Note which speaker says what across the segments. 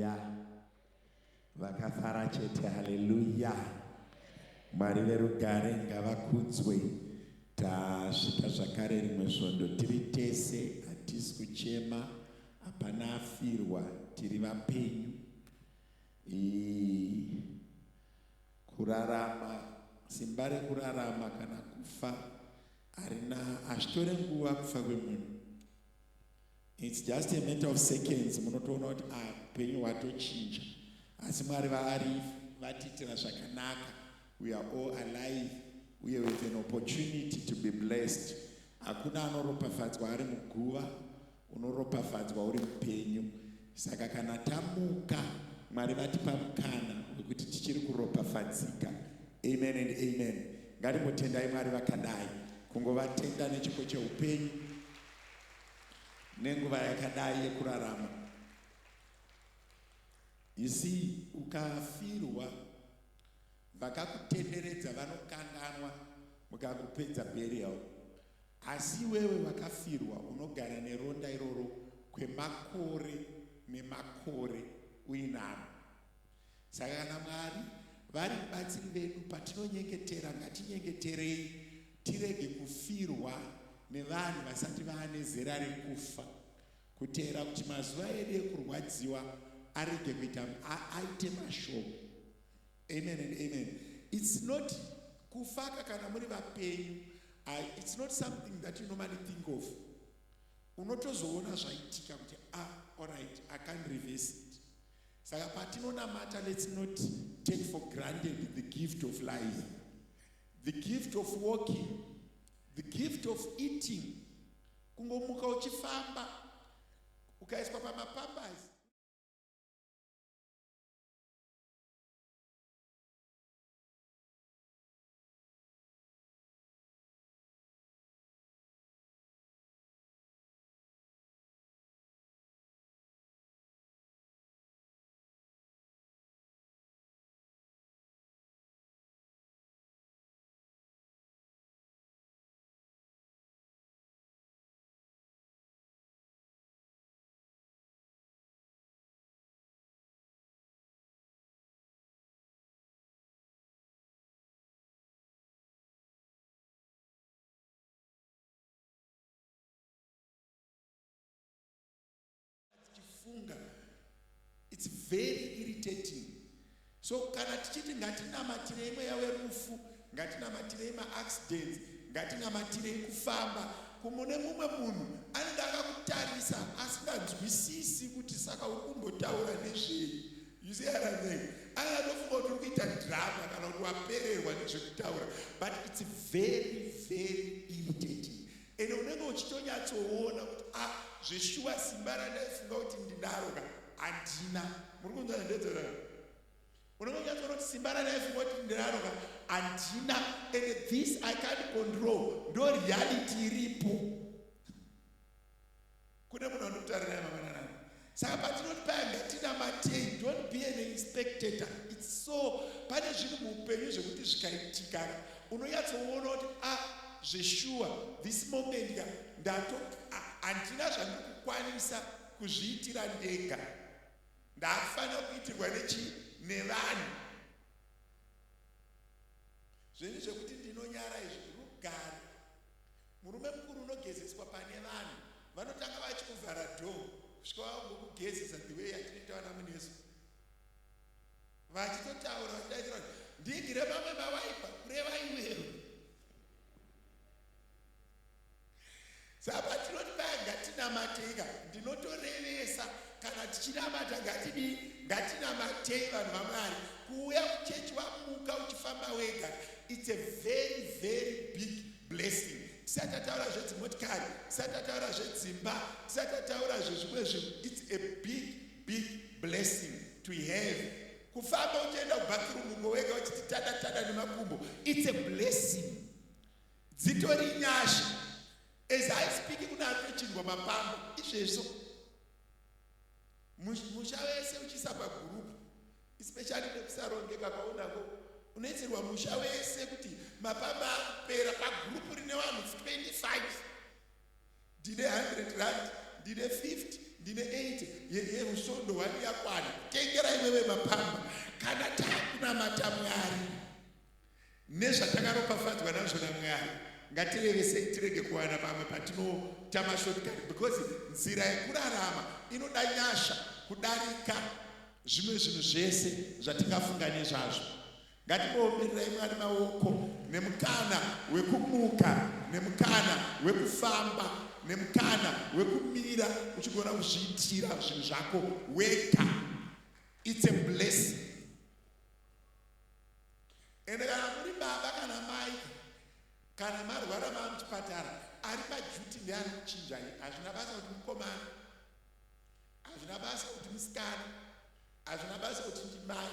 Speaker 1: Haleluya. Vakafara chete. Haleluya. Mwari verugare ngavakudzwe. Tasvika zvakare rimwe svondo tiri tese, hatisi kuchema, hapana afirwa, tiri vapenyu. Kurarama, simba rekurarama kana kufa harina, hazvitore nguva kufa kwemunhu. It's just a matter of seconds, munotoona kuti ah, upenyu hwatochinja. Asi Mwari vaari vatiitira zvakanaka. We are all alive uye with an opportunity to be blessed. Hakuna anoropafadzwa ari muguva, unoropafadzwa uri mupenyu. Saka kana tamuka, Mwari vatipa mukana wekuti tichiri kuropafadzika. Amen and amen. Ngatimbotendai Mwari vakadai, kungovatenda nechipo cheupenyu nenguva yakadai yekurarama. You see, ukafirwa vakakutenderedza vanokanganwa mukakupedza burial, asi iwewe wakafirwa unogara neronda iroro kwemakore nemakore uinaro. Saka kana Mwari vari mubatsiri vedu patinonyengetera, ngatinyengeterei tirege kufirwa nevanhu vasati vaane zera rekufa, kuteera kuti mazuva edu ekurwadziwa arege kuita aite mashoma. Amen and amen. It's not kufaka kana muri vapenyu. It's not something that you normally think of. Unotozoona zvaitika kuti ah, alright, I can't reverse it. Saka patinonamata, let's not take for granted the gift of life, the gift of walking, the gift of eating. Kungomuka uchifamba ukaiswa pamapambazi. Tichifunga, it's very irritating. So kana tichiti ngatinamatirei mweya werufu, ngatinamatirei maaccidents, ngatinamatirei kufamba kumune mumwe munhu anenge akakutarisa asinganzwisisi kuti saka uri kumbotaura nezvei. You see what I'm saying? Anenge atofunga kuti uri kuita drama kana kuti wapererwa nezvekutaura, but it's very very irritating. Ende unenge uchitonyatsoona kuti ah, zveshuwa simba randaifunga kuti ndinaro ka handina. Muri kunzwa zvandedzora? Unenge uchinyatsoona kuti simba randaifunga kuti ndinaro ka handina, and this I can't control. Ndo reality iripo. Kune munhu wandikutaurira mangwanani. Saka patinoti paya ngatinamatei, don't be an spectator. It's so, pane zvinhu muupenyu zvekuti zvikaitika unonyatsoona kuti ah, zveshuwa this moment ka ndato handina zvandiri kukwanisa kuzviitira ndega, ndakufanira kuitirwa nechi nevanhu. Zvenyu zvekuti ndinonyara izvi rugare. Murume mukuru unogezeswa pane vanhu vanotanga vachikuvhara door kusvika vangokugezesa the way yatinoita vana muneso vachitotaura vachidaidzira kuti ndigire mamwe mawaipa kureva iwewe. Saka patinoti paya ngatinamatei, ndinotorevesa kana tichinamata ngatidii, ngatinamatei vanhu vaMwari. Kuuya kuchechi wamuka uchifamba wega, it's a very very big blessing. Tisati tataura zvedzimotikari, tisati tataura zvedzimba, tisati tataura zvezvimwe zvinhu, it's a big big blessing to have. Kufamba uchienda kubathroom uko wega uchiti tada tada nemakumbo, it's a blessing. Dzitori nyasha. As I speak kune atochinjwa mapambo izvezvo. Musha wese uchisa pagroup, especially nekusarongeka kwaunako, unoisirwa musha wese kuti mapamba akupera pagroup rine vanhu 25. Ndine 100 rand, Ndine 50, ndine 80 yerusvondo wani yakwana kutengera iwewe mapamba. Kana takunamata Mwari nezvatakaropafadzwa nazvo naMwari, ngatirevesei tirege kuwana pamwe patinoita mashortcut, because nzira yekurarama inoda nyasha kudarika zvimwe zvinhu zvese zvatingafunga nezvazvo. Ngatimboombererai Mwari maoko nemukana wekumuka, nemukana wekufamba, nemukana wekumira uchigona kuzviitira zvinhu zvako wega. It's a blessing. Ende kana muri baba kana mai, kana marwara mava muchipatara, ari paduty ndeari kuchinjai. Hazvina basa kuti mukomana, hazvina basa kuti musikana, hazvina basa kuti ndimai.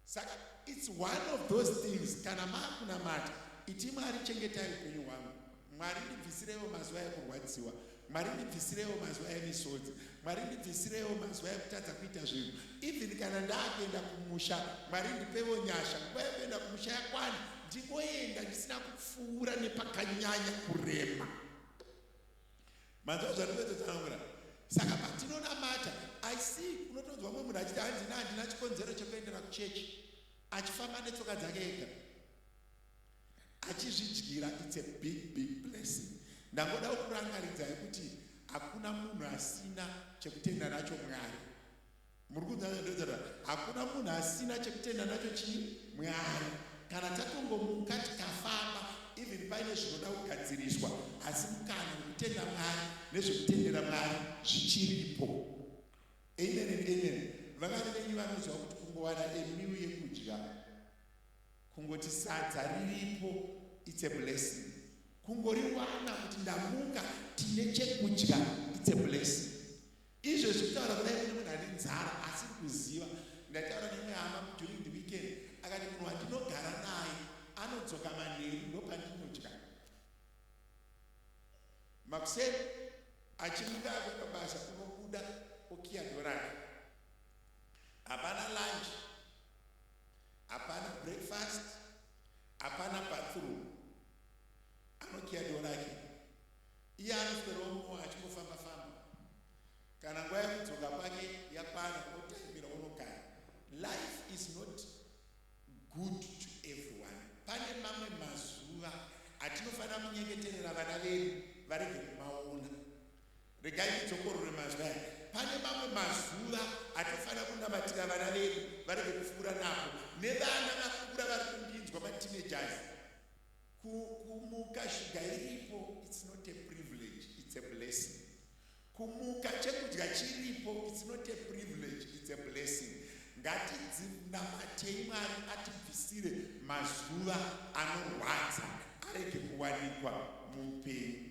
Speaker 1: Saka it's one of those things, kana maakunamata, iti Mwari chengetai upenyu hwangu, Mwari ndibvisireiwo mazuva ekurwadziwa, Mwari ndibvisireiwo mazuva emisodzi, Mwari ndibvisireiwo mazuva ekutadza kuita zvinhu. Even kana ndaakuenda kumusha, Mwari ndipewo nyasha, nguva yekuenda kumusha yakwana, ndingoenda ndisina kupfuura nepakanyanya kurema. Manzwa zvandinototsanangura? Saka patinonamata, I see unotonzwa mumwe munhu achiti handina handina chikonzero chekuendera kuchechi, achifamba netsoka dzake ega achizvidyira. It's a big big blessing. Ndangoda kukurangaridzai kuti hakuna munhu asina chekutenda nacho Mwari. Muri kunzwa zvandinotaura? Hakuna munhu asina chekutenda nacho chii? Mwari. Kana tatongomuka tikafamba, even paine zvinoda kugadziriswa, asi mukana wekutenda Mwari nezvekutendera Mwari zvichiripo. Amen and amen. Vangani venyu vanoziva kuti kungowana a meal yekudya, kungoti sadza riripo, it's a blessing. Kungoriwana kuti ndamuka tine chekudya, it's a blessing. Izvezvi kutaura kudai kune munhu ane nzara asiri kuziva. Ndaitaura neimwe hama during the weekend, akati munhu wandinogara naye anodzoka manheru, ndopandinodya. Makuseni achimuka akuenda kubasa, unobuda okiya door rake. Hapana lunch, hapana breakfast, hapana bathroom. Anokiya door rake. Iye anoswerawo muno achingofamba famba. Kana nguva yekudzoka kwake yakwana otaimira onogara. Life is not good to everyone. Pane mamwe mazuva atinofanira kunyengeterera vana vedu varege kumaona. Regai ndidzokorore mazwi aya. Pane mamwe mazuva atofanira kunamatira vana vedu varege kupfuura napo. Nevana vakura vari kundinzwa, mateenagers. Kumuka shuga iripo, it's not a privilege, it's a blessing. Kumuka chekudya chiripo, it's not a privilege, it's a blessing. Ngatinamatei Mwari atibvisire mazuva anorwadza arege kuwanikwa muupenyu.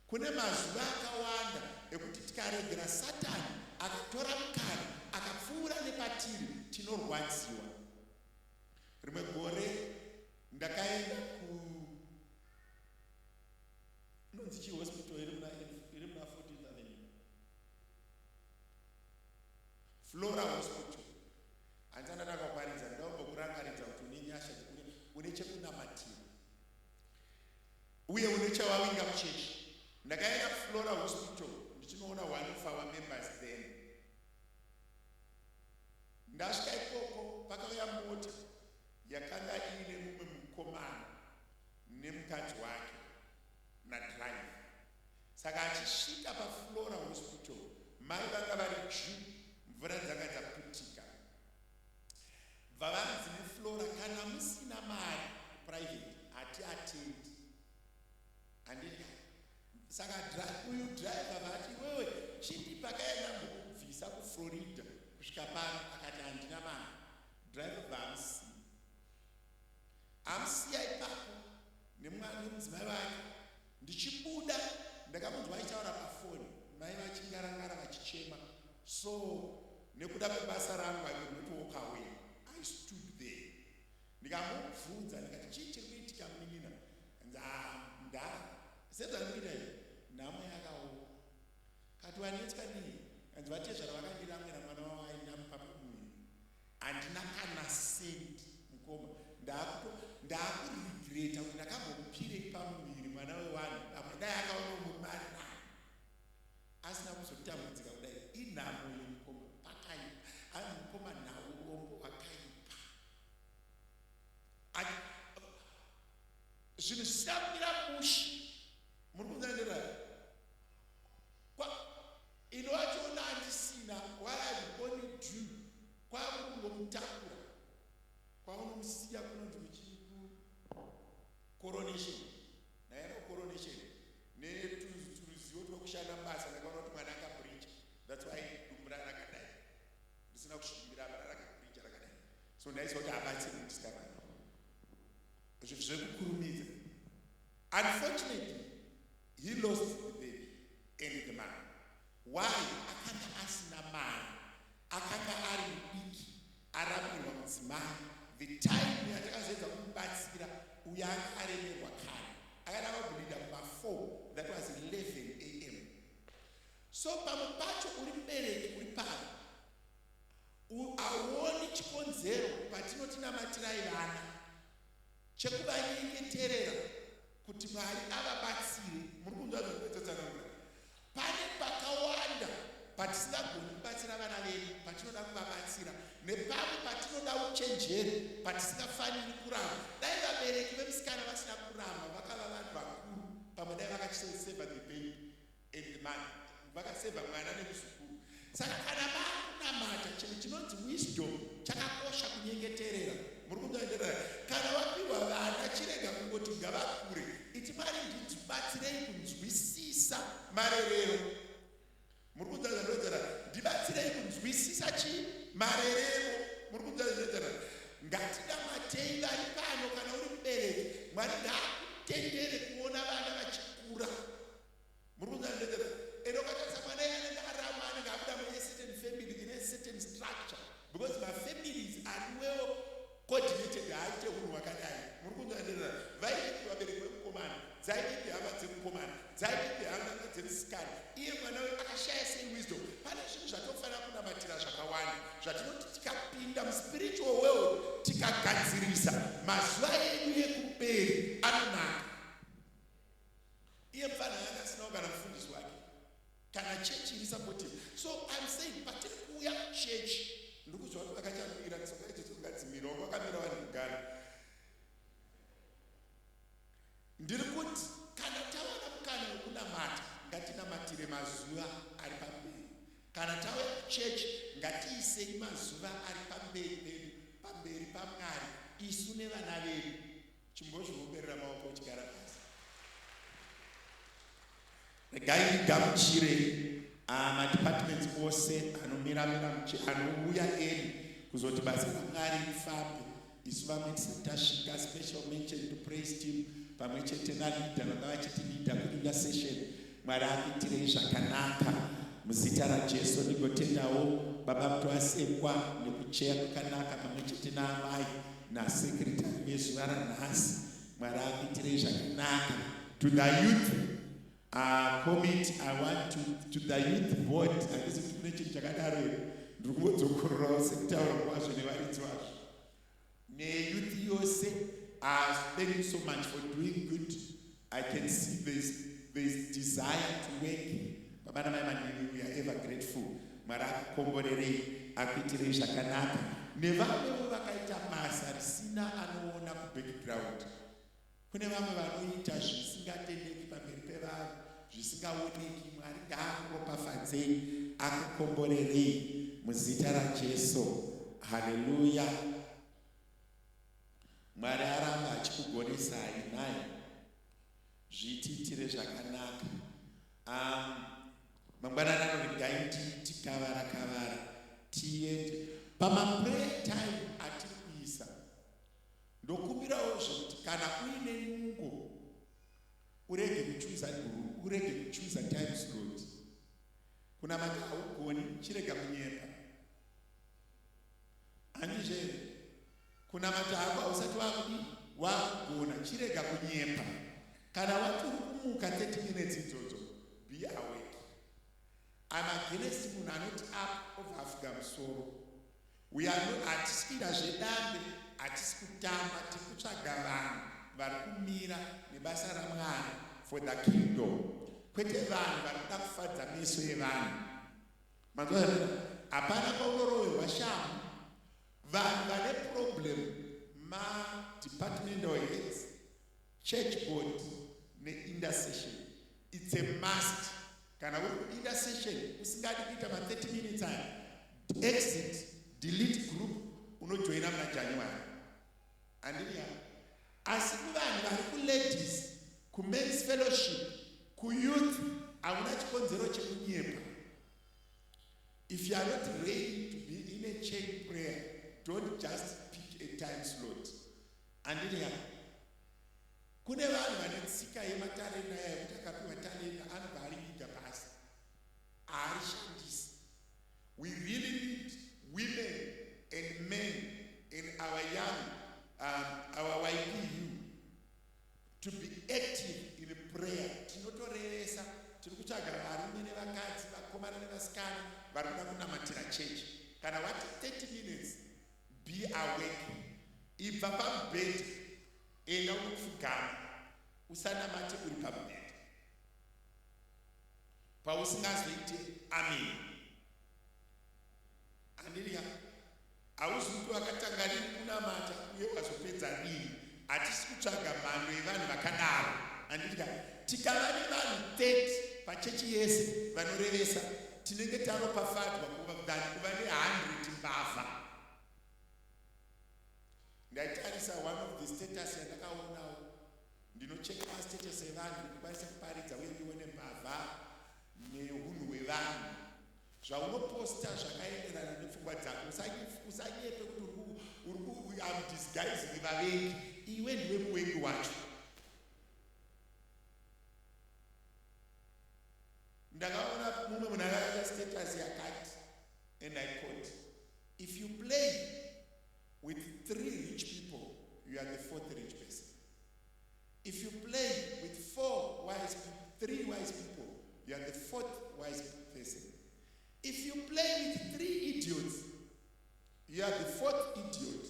Speaker 1: Kune mazuva akawanda ekuti tikaregera Satani akatora mukana akapfuura nepatiri, tinorwadziwa. Rimwe gore ndakaenda ku inonzi chii hospital iri muna iri muna 14th Avenue, Flora Hospital. Handisati ndakaparidza, ndakambokurangaridza kuti une nyasha, une chekunamatira uye une chawawinga muchechi. Ndakaenda kuFlora Hospital ndichinoona one of our members then. Ndasvika ikoko pakauya mota yakanga iine mumwe mukomana nemukadzi wake nadriver. Saka achisvika paFlora Hospital, mai vanga vari due, mvura dzanga dzaputika. Bva vanzi neFlora, kana musina mari private hatiatendi. Handiti saka uyu driver vati, iwewe chindipa kaenda mbokubvisa kuFlorida kusvika pano. Akati handina mari. Driver bva amusiya, amusiya ipapo nemwana nemudzimai wake. Ndichibuda ndakamunzwa achitaura pafoni, mai vachingarangara vachichema. So nekuda kwebasa rangu I could not walk away. I stood there, ndikamubvunza ndikati, chii chiri kuitika munin'ina? Nda sezvandikuita izvi, nhamo yakaoma. Kati wanetswa nei? Kanzi vatezvara vakandiramwira mwana wavo aindamupa pamuviri, handina kana sendi mukoma, ndaakurespecta. kuregreta kuti ndakambomupirei pamuviri mwana wevanhu. Pamwe dai akaona murume ari nani, asina kuzotambudzika kudai. Inhamo yemukoma, pakaipa. Hanzi mukoma, nhau urombo hwakaipa. Zvinhu zvisina kumira mushe. Muri kunzandirana? Ino vachiona andisina. What I would only do kwakungomutakura, kwaunomusiya kunonzi kuchiku Coronation. Ndaenda kuCoronation neturuzivo twekushanda mubasa. Ndakaona kuti mwana akabreacha. That's why dumbu rakadai, risina kusvimbira apa, rakabreacha rakadai. So ndaiziva kuti habatsiri musikana, zvinhu zvekukurumidza. Unfortunately, he lost the baby and the man. Why? Akanga asina mari, akanga ari mudiki, arambirwa mudzimai. The time yatakazoedza kumubatsira, uyo anga aremerwa kare, akada vableeda kuma4, that was 11 a.m. So pamwe pacho uri mubereki, uri pano, hauoni chikonzero patinoti namatirai vana, chekuvanyengeterera kuti Mwari avabatsire. Muri kunzwa zvandinotsatsanangura? Pane pakawanda patisingagoni kubatsira vana vedu patinoda kuvabatsira, nepamwe patinoda uchenjeri patisingafaniri kuramba. Dai vabereki vemusikana vasina kuramba, vakava vanhu vakuru, pamwe dai vakachiseva the baby and the man, vakasevha mwana nemuzukuru. Saka kana vakunamata, chinhu chinonzi wisdom chakakosha, kunyengeterera. Muri kunzwa? Kana wapiwa vana, chirega kungoti ngavakure. Iti, "Mwari, ndibatsirei kunzwisisa marerero." Muri kunzwa zvandinodzana? Ndibatsirei kunzwisisa chi marerero. Muri kunzwa zvandinodzana? Ngatinamatei vari pano. Kana uri mubereki, Mwari ngaakutendere kuona vana vachikura. Muri kunzwa zvandinodzana? Ende ukatarisa mwana iye anenge arama, anenge abuda mune certain family ine certain structure, because mafamilies ari well coordinated haaite unhu hwakadai. Muri kunzwa zvandinodzana? Vaivepi vabereki vemukomana? Dzaivepi hama dzemukomana? Dzaivepi hama dzemusikana? Iye mwana uyu akashaya sei wisdom? Pane zvinhu zvatofanira kunamatira zvakawanda, zvatinoti tikapinda muspiritual world, tikagadzirisa, mazuva edu ekumberi anonaka. Iye mufana anga asinawo kana mufundisi wake, kana chechi iri supportive. So I'm saying, patiri kuuya kuchechi, ndiri kuziva kuti vakachamira tsoka idzodzo, ngadzimirawo kwakamira vanhu kugara. Ndiri kuti kana tawana mukana wekunamata, ngatinamatire mazuva ari pamberi. Kana tauya kuchechi, ngatiisei mazuva ari pamberi pedu pamberi paMwari, isu nevana vedu. Chimbozviomberera maoko uchigara pasi. Regai ndigamuchire madepartments ose anomiramira, anouya eni kuzoti basa raMwari rifambe. Isu vamwe tisati tasvika, special mention to praise team pamwe chete naleader vanga vachiti leader kuintercession. Mwari akuitirei zvakanaka muzita raJesu. Ndigotendawo baba Mutoasekwa nekucheya kwakanaka, pamwe chete naamai nasecretary vezuva ranhasi. Mwari akuitirei zvakanaka. To the youth committee, I want to the youth board, handisi kuti kune chinhu chakadaro here. Ndiri kungodzokorораwo sekutaura kwazvo nevaridzi vazvo. Neyouth yose, thank you so much for doing good. I can see there's desire to work. Baba namai Manini, we are ever grateful. Mwari akukomborerei, akuitirei zvakanaka. Nevamwewo vakaita basa risina anoona kubackground. Kune vamwe vanoita zvisingatendeki pamberi pevanhu, zvisingaoneki. Mwari ngaakuropafadzei, akukomborerei muzita raJesu. Haleluya! Mwari aramba achikugonesai naye, zvitiitire zvakanaka. Mangwanani ano, regai nditi kavara kavara, tiende pamaprayer time atiri kuisa. Ndokumbirawo zvekuti kana uine nungo, urege kuchuza group, urege kuchuza time slot. Kunamata haugoni, chirega kunyepa. Handizve? Kunamata hako hausati wakudi wakugona, chirega kunyepa. Kana wati uri kumuka 30 minutes idzodzo, be awake. I'm against munhu anoti up, obva afuga musoro. Hatisi kuita zvedambe, hatisi kutamba. Tiri kutsvaga vanhu vari. vakamira nebasa raMwari for the kingdom, kwete vanhu vari kuda kufadza meso evanhu. Manzwa zvakanaka? Hapana kwaunorohwerwa shamhu. Vanhu vane problem madepartmental heads, church board neintercession. It's a must. Kana uri kuintercession usingadi kuita ma30 minutes aya, exit, delete group, unojoina muna January. Handini ya? Asi kuvanhu vari kuladies, kumen's fellowship, kuyouth, hauna chikonzero chekunyepa. If you are not ready to be in a chain prayer, don't just pick a time slot. Handini ya? Kune vanhu vane tsika yematarenda aya yekuti akapiwa tarenda anobva ariviga pasi, haarishandisi. We really need women and men in our young, our YPU to be active in prayer. Tinotorevesa, tiri kutsvaga varume nevakadzi, vakomana nevasikana vari kuda kunamatira chechi. Kana wati 30 minutes, be awake. Ibva pamubhedha, enda unopfugama, usanamate uri pamubhedha pausingazoite amen. Handiriya, hauzi kuti wakatanga rini kunamata uye wazopedza rini. Hatisi kutsvaga mhando yevanhu vakadaro. Handiriya, tikava nevanhu 30 pachechi yese vanorevesa, tinenge taropafadzwa than kuva ne100 mbavha. Ndaitarisa one of the status yandakaonawo. Ndinocheka mastatus evanhu, ndikwanise kuparidza uye ndione mbavha neunhu hwevanhu. Zvaunoposta zvakaenderana nepfungwa dzako. Usanyepe kuti uri am disguising vavengi. Iwe ndiwe muvengi wacho. Ndakaona mumwe munhu akaita status yakati, and I quote, "If you play with three rich people, you are the fourth rich person. If you play with four wise people, three wise people, you are the fourth wise person. If you play with three idiots, you are the fourth idiot.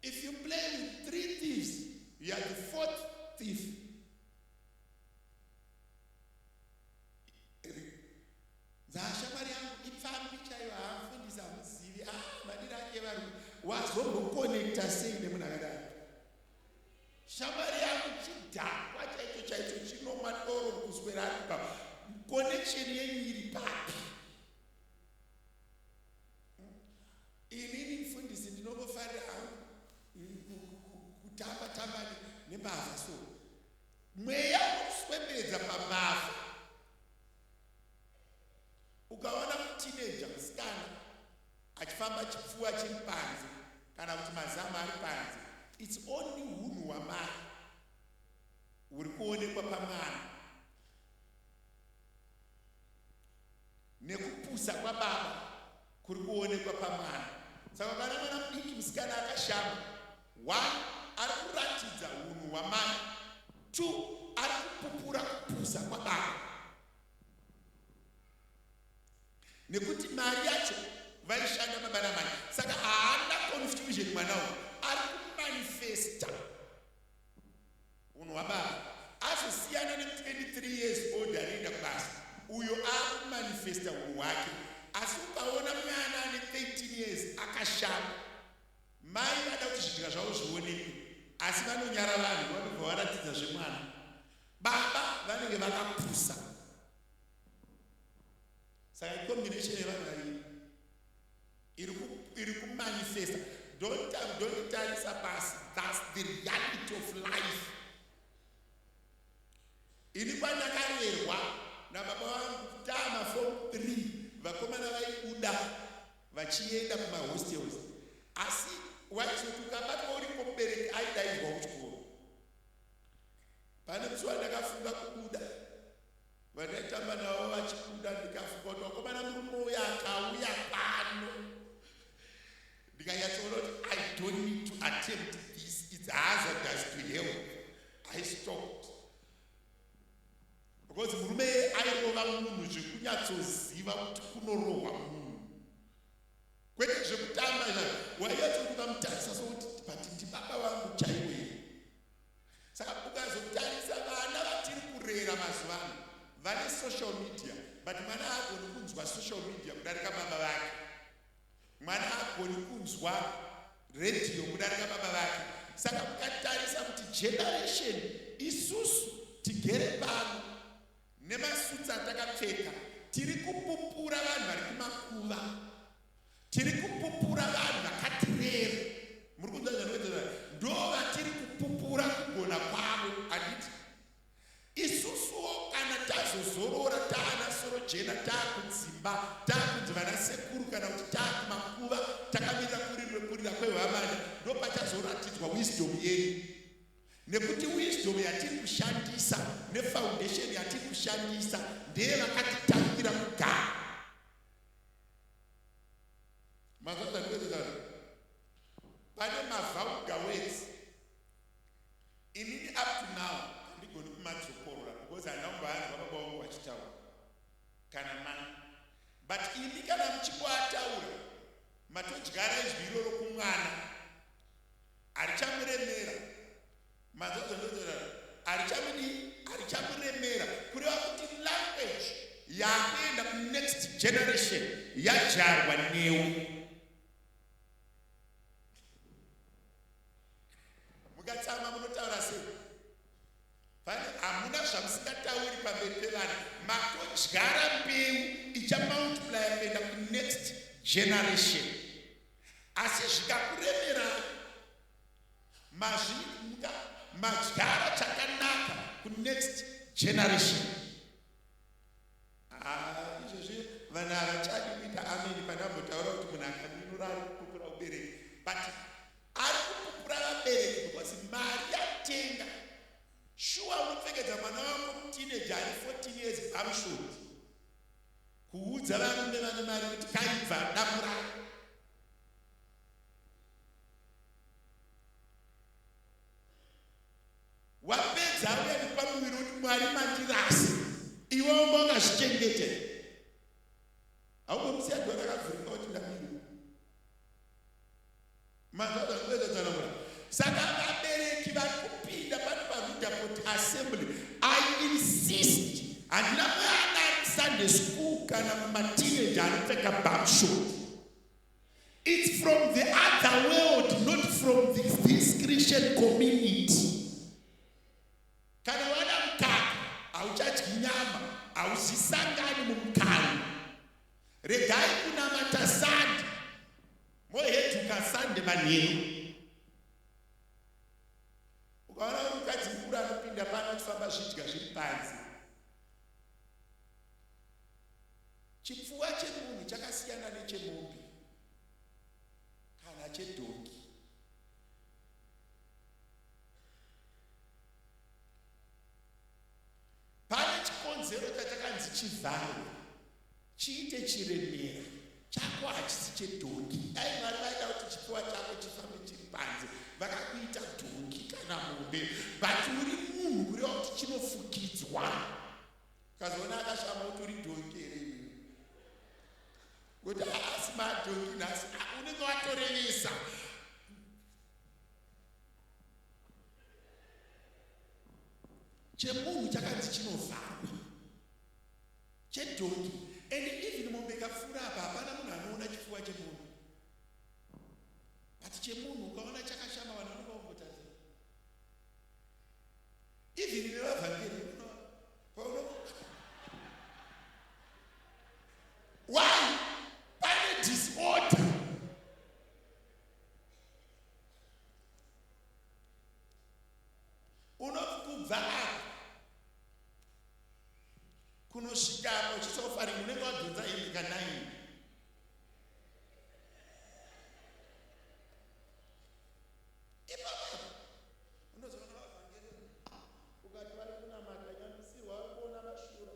Speaker 1: If you play with three thieves, you are the fourth thief." Dzashamwari yangu ipfambi chaiyo, haamufundisi, hamuzivi. Ah, madiri ake evarume. Wazombokonekta sei nemunhu akadaro? Shamwari yangu chidhakwa chaicho chaicho, chinomwa doro kuswera ari pa connection yenyu iri papi? Inini mufundisi ndinongofarira hangu kutamba tamba nembavha. So mweya unokuswembedza pambavha. Ukaona mutineja musikana achifamba chipfuva chiri panze kana kuti mazamu ari panze, it's only unhu hwamai huri kuonekwa pamwana nekupusa kwababa kuri kuonekwa pamwana. Saka kana mwana mudiki musikana akashama, one, ari kuratidza unhu hwamai; two, ari kupupura kupusa kwababa, nekuti mari yacho vaishanda baba namai. Saka haana confusion mwana uyu, ari kumanifesta unhu hwababa. Azosiyana ne23 years old anoenda kubasa, uyo akumanifesta unhu hwake. Asi ukaona mwana ane 13 years akashama, mai vada kuti zvidya zvavo zvionekwe, asi vanonyara vanhu, vanobva varatidza zvemwana. Baba vanenge vakapusa. Saka icombination yevanhu vaviri iri kumanifesta. Don't tarisa pasi, that's the reality of life. Ini kwandakarerwa nababa vangu, tama form 3, vakomana vaibuda vachienda kumahostels, asi waizoti ukabatwa uripo, mubereki aidaidzwa kuchikoro. Pane musi wandakafunga kubuda, vandaitamba navo vachibuda, ndikafunga kuti vakomana, murume uyo akauya pano, ndikanyatsoona kuti I don't need to attempt this, it's hazardous to health. I stopped because murume airova munhu zvekunyatsoziva kuti kunorohwa munhu, kwete zvekutamba. Wainyatsokuti ukamutarisa sokuti, but ndibaba vangu chaiwo here? Saka kurera mazuva ano vane social media, but mwana haagoni kunzwa social media kudarika baba vake. Mwana haagoni kunzwa redhiyo kudarika baba vake. Saka mukatarisa kuti generation isusu tigere pano nemasutsi atakapfeka, tiri kupupura vanhu vari kumakuva, tiri kupupura vanhu vakatirera. Muri kunzwa zvandikuedza? Ndo vatiri kupupura kugona kwavo, handiti? Isusuwo kana tazozorora, taana soro jena, taakudzimba, taakunzi vana sekuru, kana kuti taakumakuva takamirira kurira kwehwamanda, ndo pachazoratidzwa wisdom yedu. Nekuti wisdom yatiri kushandisa nefoundation yatiri kushandisa ndeyevakatitangira kugara. Mazvazvanikuedza, pane mavulgar words inini up to now handigoni kumadzokorora because handina kumboanzwa baba vangu vachitaura kana mai. But imi kana muchingoataura, matodyara izwi iroro kumwana, harichamuremera. Manzvazvandotaura, harichamudi, harichamuremera. Kureva kuti language yakuenda kunext generation yadyarwa newe. Mukatsama munotaura sei? Pane hamuna zvamusingatauri pamberi pevana. Matodyara mbeu ichamultiplya kuenda kunext generation. Asi zvikakuremerai, mazvimuka madyara chakanaka kunext generation. Ah, izvozvi vanhu havachadi kuita ameni pandambotaura kuti munhu akaminura ari kupupura ubereki, but ari kupupura vabereki because mari yatenga. Shuwa, unopfekedza mwana wako muteenager ari 14 years bumshort kuudza varume vane mari kuti kaibva damurai? Wapedza, auya nepamuviri kuti Mwari mandirasa. Iwe wanga wakazvichengete, haumbomusiya dhora rakavhurika kuti ndamiri manzvazvakuedza. Saka vabereki vari kupinda pano paRudaport assembly, I insist, handina mwana Sunday school kana mumateenager anopfeka bumshort. It's from the other world, not from this Christian community. Kana wada mukaka, hauchadyi nyama, hauzvisangani mumukani. Regai kunamata Sande, moheduka Sande manheru. Ukaona uri mukadzi mukuru anopinda pano achifamba zvidya zviri panze, chipfuva chemunhu chakasiyana nechemombe kana chedhongi. Pane chikonzero chachakanzi chivharwe, chiite chiremera. Chako hachisi chedhongi. Dai Mwari vaida kuti chipfuva chako chifambe chiri panze, vakakuita dhongi kana mombe. But uri munhu, kureva kuti chinofukidzwa. Ukazoona akashama kuti uri dhongi here iwewe, kuti haasi madhongi nhasi, unenge watorevesa. Chemunhu chakanzi chinovharwa, chedhongi, and even mombe ikapfuura apa, hapana munhu anoona chipfuva chemombe. But chemunhu ukaona chakashama, vanhu vanonga vambotarisa, even nevavhangeri pauno. Why? Pane disorder. Unokubva apa kunosvika apa uchisofaring, unenge wadhonza imi ka9. Ipapa unozoona vavhangeri ukati vari kunamata, nyambisirwa, vari kuona mashura.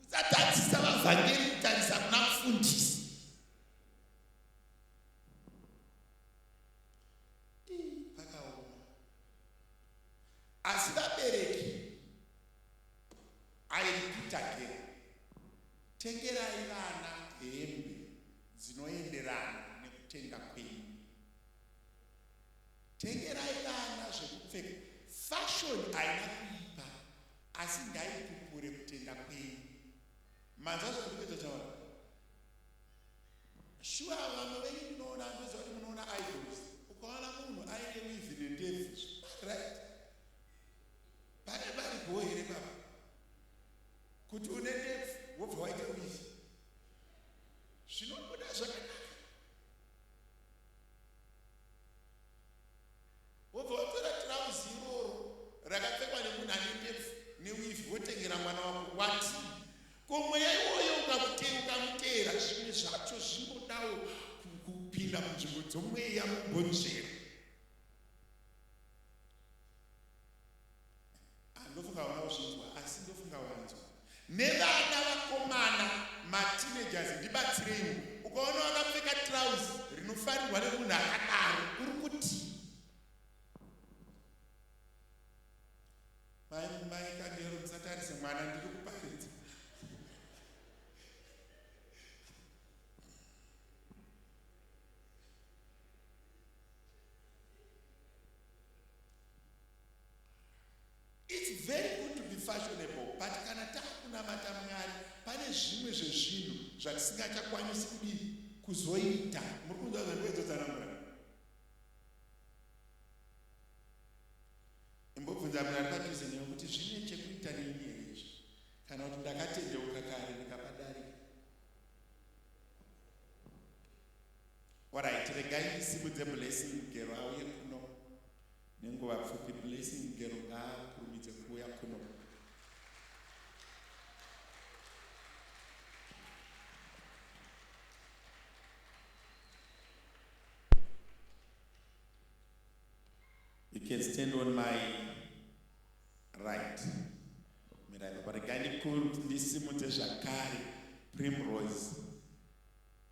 Speaker 1: Usatadzisa vavhangeri kutarisa kuna mufundisi. Pakaoma. Asi vabereki, I repeat again, tengerai vana hembe dzinoenderana. Fashion haina kuipa asi ngaipupure kutenda kwenyu. Manzwa zvandiri kuedza kutaura? Shuwa vamwe venyu ndinoona, ndoziva kuti munoona idols. Ukaona munhu aine weave nendebvu, right? Pane paripo here baba? Kuti une ndebvu wobva waita weave. Zvinobuda zvakanaka. Wobva watora tirauzi iroro rakapfekwa nemunhu ane ndebvu neweave wotengera mwana wako watii? Ko mweya iwoyo ukamuteera, zvimwe zvacho zvinodawo kupinda munzvimbo dzomweya mumbonzvera. Ndofunga hauna kuzvinzwa, asi ndofunga wanzwa. Nevana vakomana mateenagers, ndibatsireiwo. Ukaona wakapfeka trouse rinofarirwa nemunhu akadaro, uri kuti mai mai Kandero, musatarise mwana, ndiri kuparidza. It's very good to be fashionable, but kana takunamata Mwari pane zvimwe zvezvinhu zvatisingachakwanisi kudii kuzoita. Muri kunzwa zvandikuedzotsanangura? Imbobvunza munhu ari padhuze newe kuti zvine chekuita neni here izvi, kana kuti ndakatendeuka kare ndikapadarika. Alright, regai ndisimudze Blessing Mugero auye kuno nenguva pfupi. Blessing Mugero ngaakurumidze kuuya kuno. You can stand on my right. Mirai baba, regai ndisimudze zvakare Primrose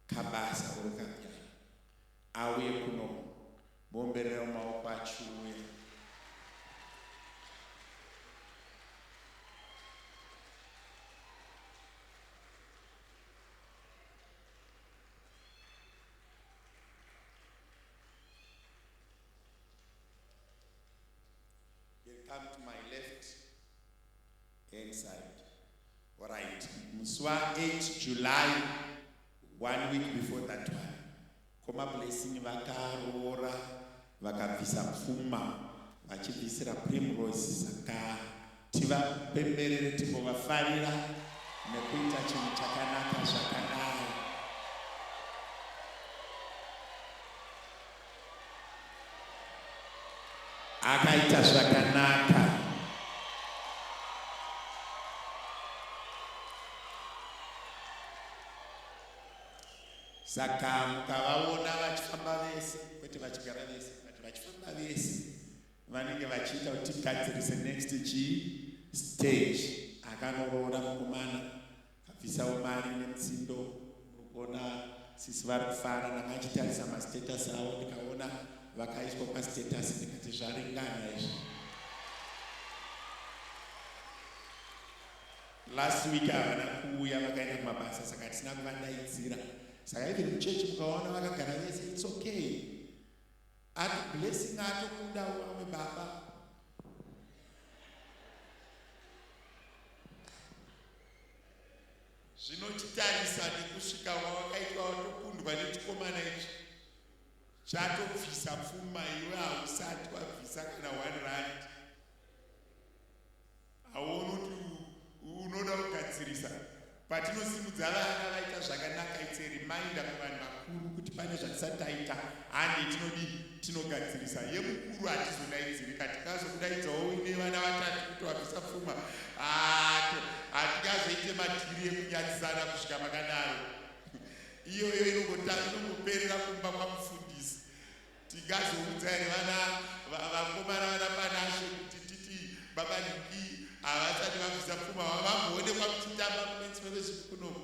Speaker 1: Kabasa urukapya auye kuno. Bomberera maoko achiuya. You'll come to my left hand side. All right. Musi wa 8 July, one week before that one, Koma Blessing vakaroora, vakabvisa pfuma vachibvisira Primrose, saka tivapemberere, timbovafarira nekuita chinhu chakanaka zvakadai. Akaita zvakanaka. Saka mukavaona vachifamba vese, kwete vachigara vese, but vachifamba vese, vanenge vachiita kuti tigadzirise next chii stage. Akanoroora mukomana, abvisawo mari nemutsindo. Muri kuona sisi vari kufara. Ndanga achitarisa mastatus avo, ndikaona vakaiswa pastatus, ndikati zvaringana izvi. Last week havana kuuya, vakaenda kumabasa, saka hatisina kuvadaidzira. Saka even muchechi mukaona vakagara vese, it's okay. Ati Blessing atokundawo vamwe baba. Zvinochitarisa nekusvika wawakaitwa, watokundwa nechikomana ichi chatobvisa pfuma, iwe hausati wabvisa kana R1. Hauoni kuti unoda kugadzirisa? Patinosimudza vana vaita zvakanaka, it's a reminder kuvanhu vakuru kuti pane zvatisati taita. Hande tinodii? Tinogadzirisa. Yemukuru hatizodaidzirika, tingazokudaidzawo uine vana vatatu kuti wabvisa pfuma. Hatingazoite madhiri ekunyadzisana kusvika makadaro. Iyoyo inongoperera kumba kwamufundisi. Tingazoudza here vana vakomana, vana Panashe, kuti titi baba Niki havasati vabvisa pfuma, vamboonekwa muchitamba kumen's fellowship kunoku?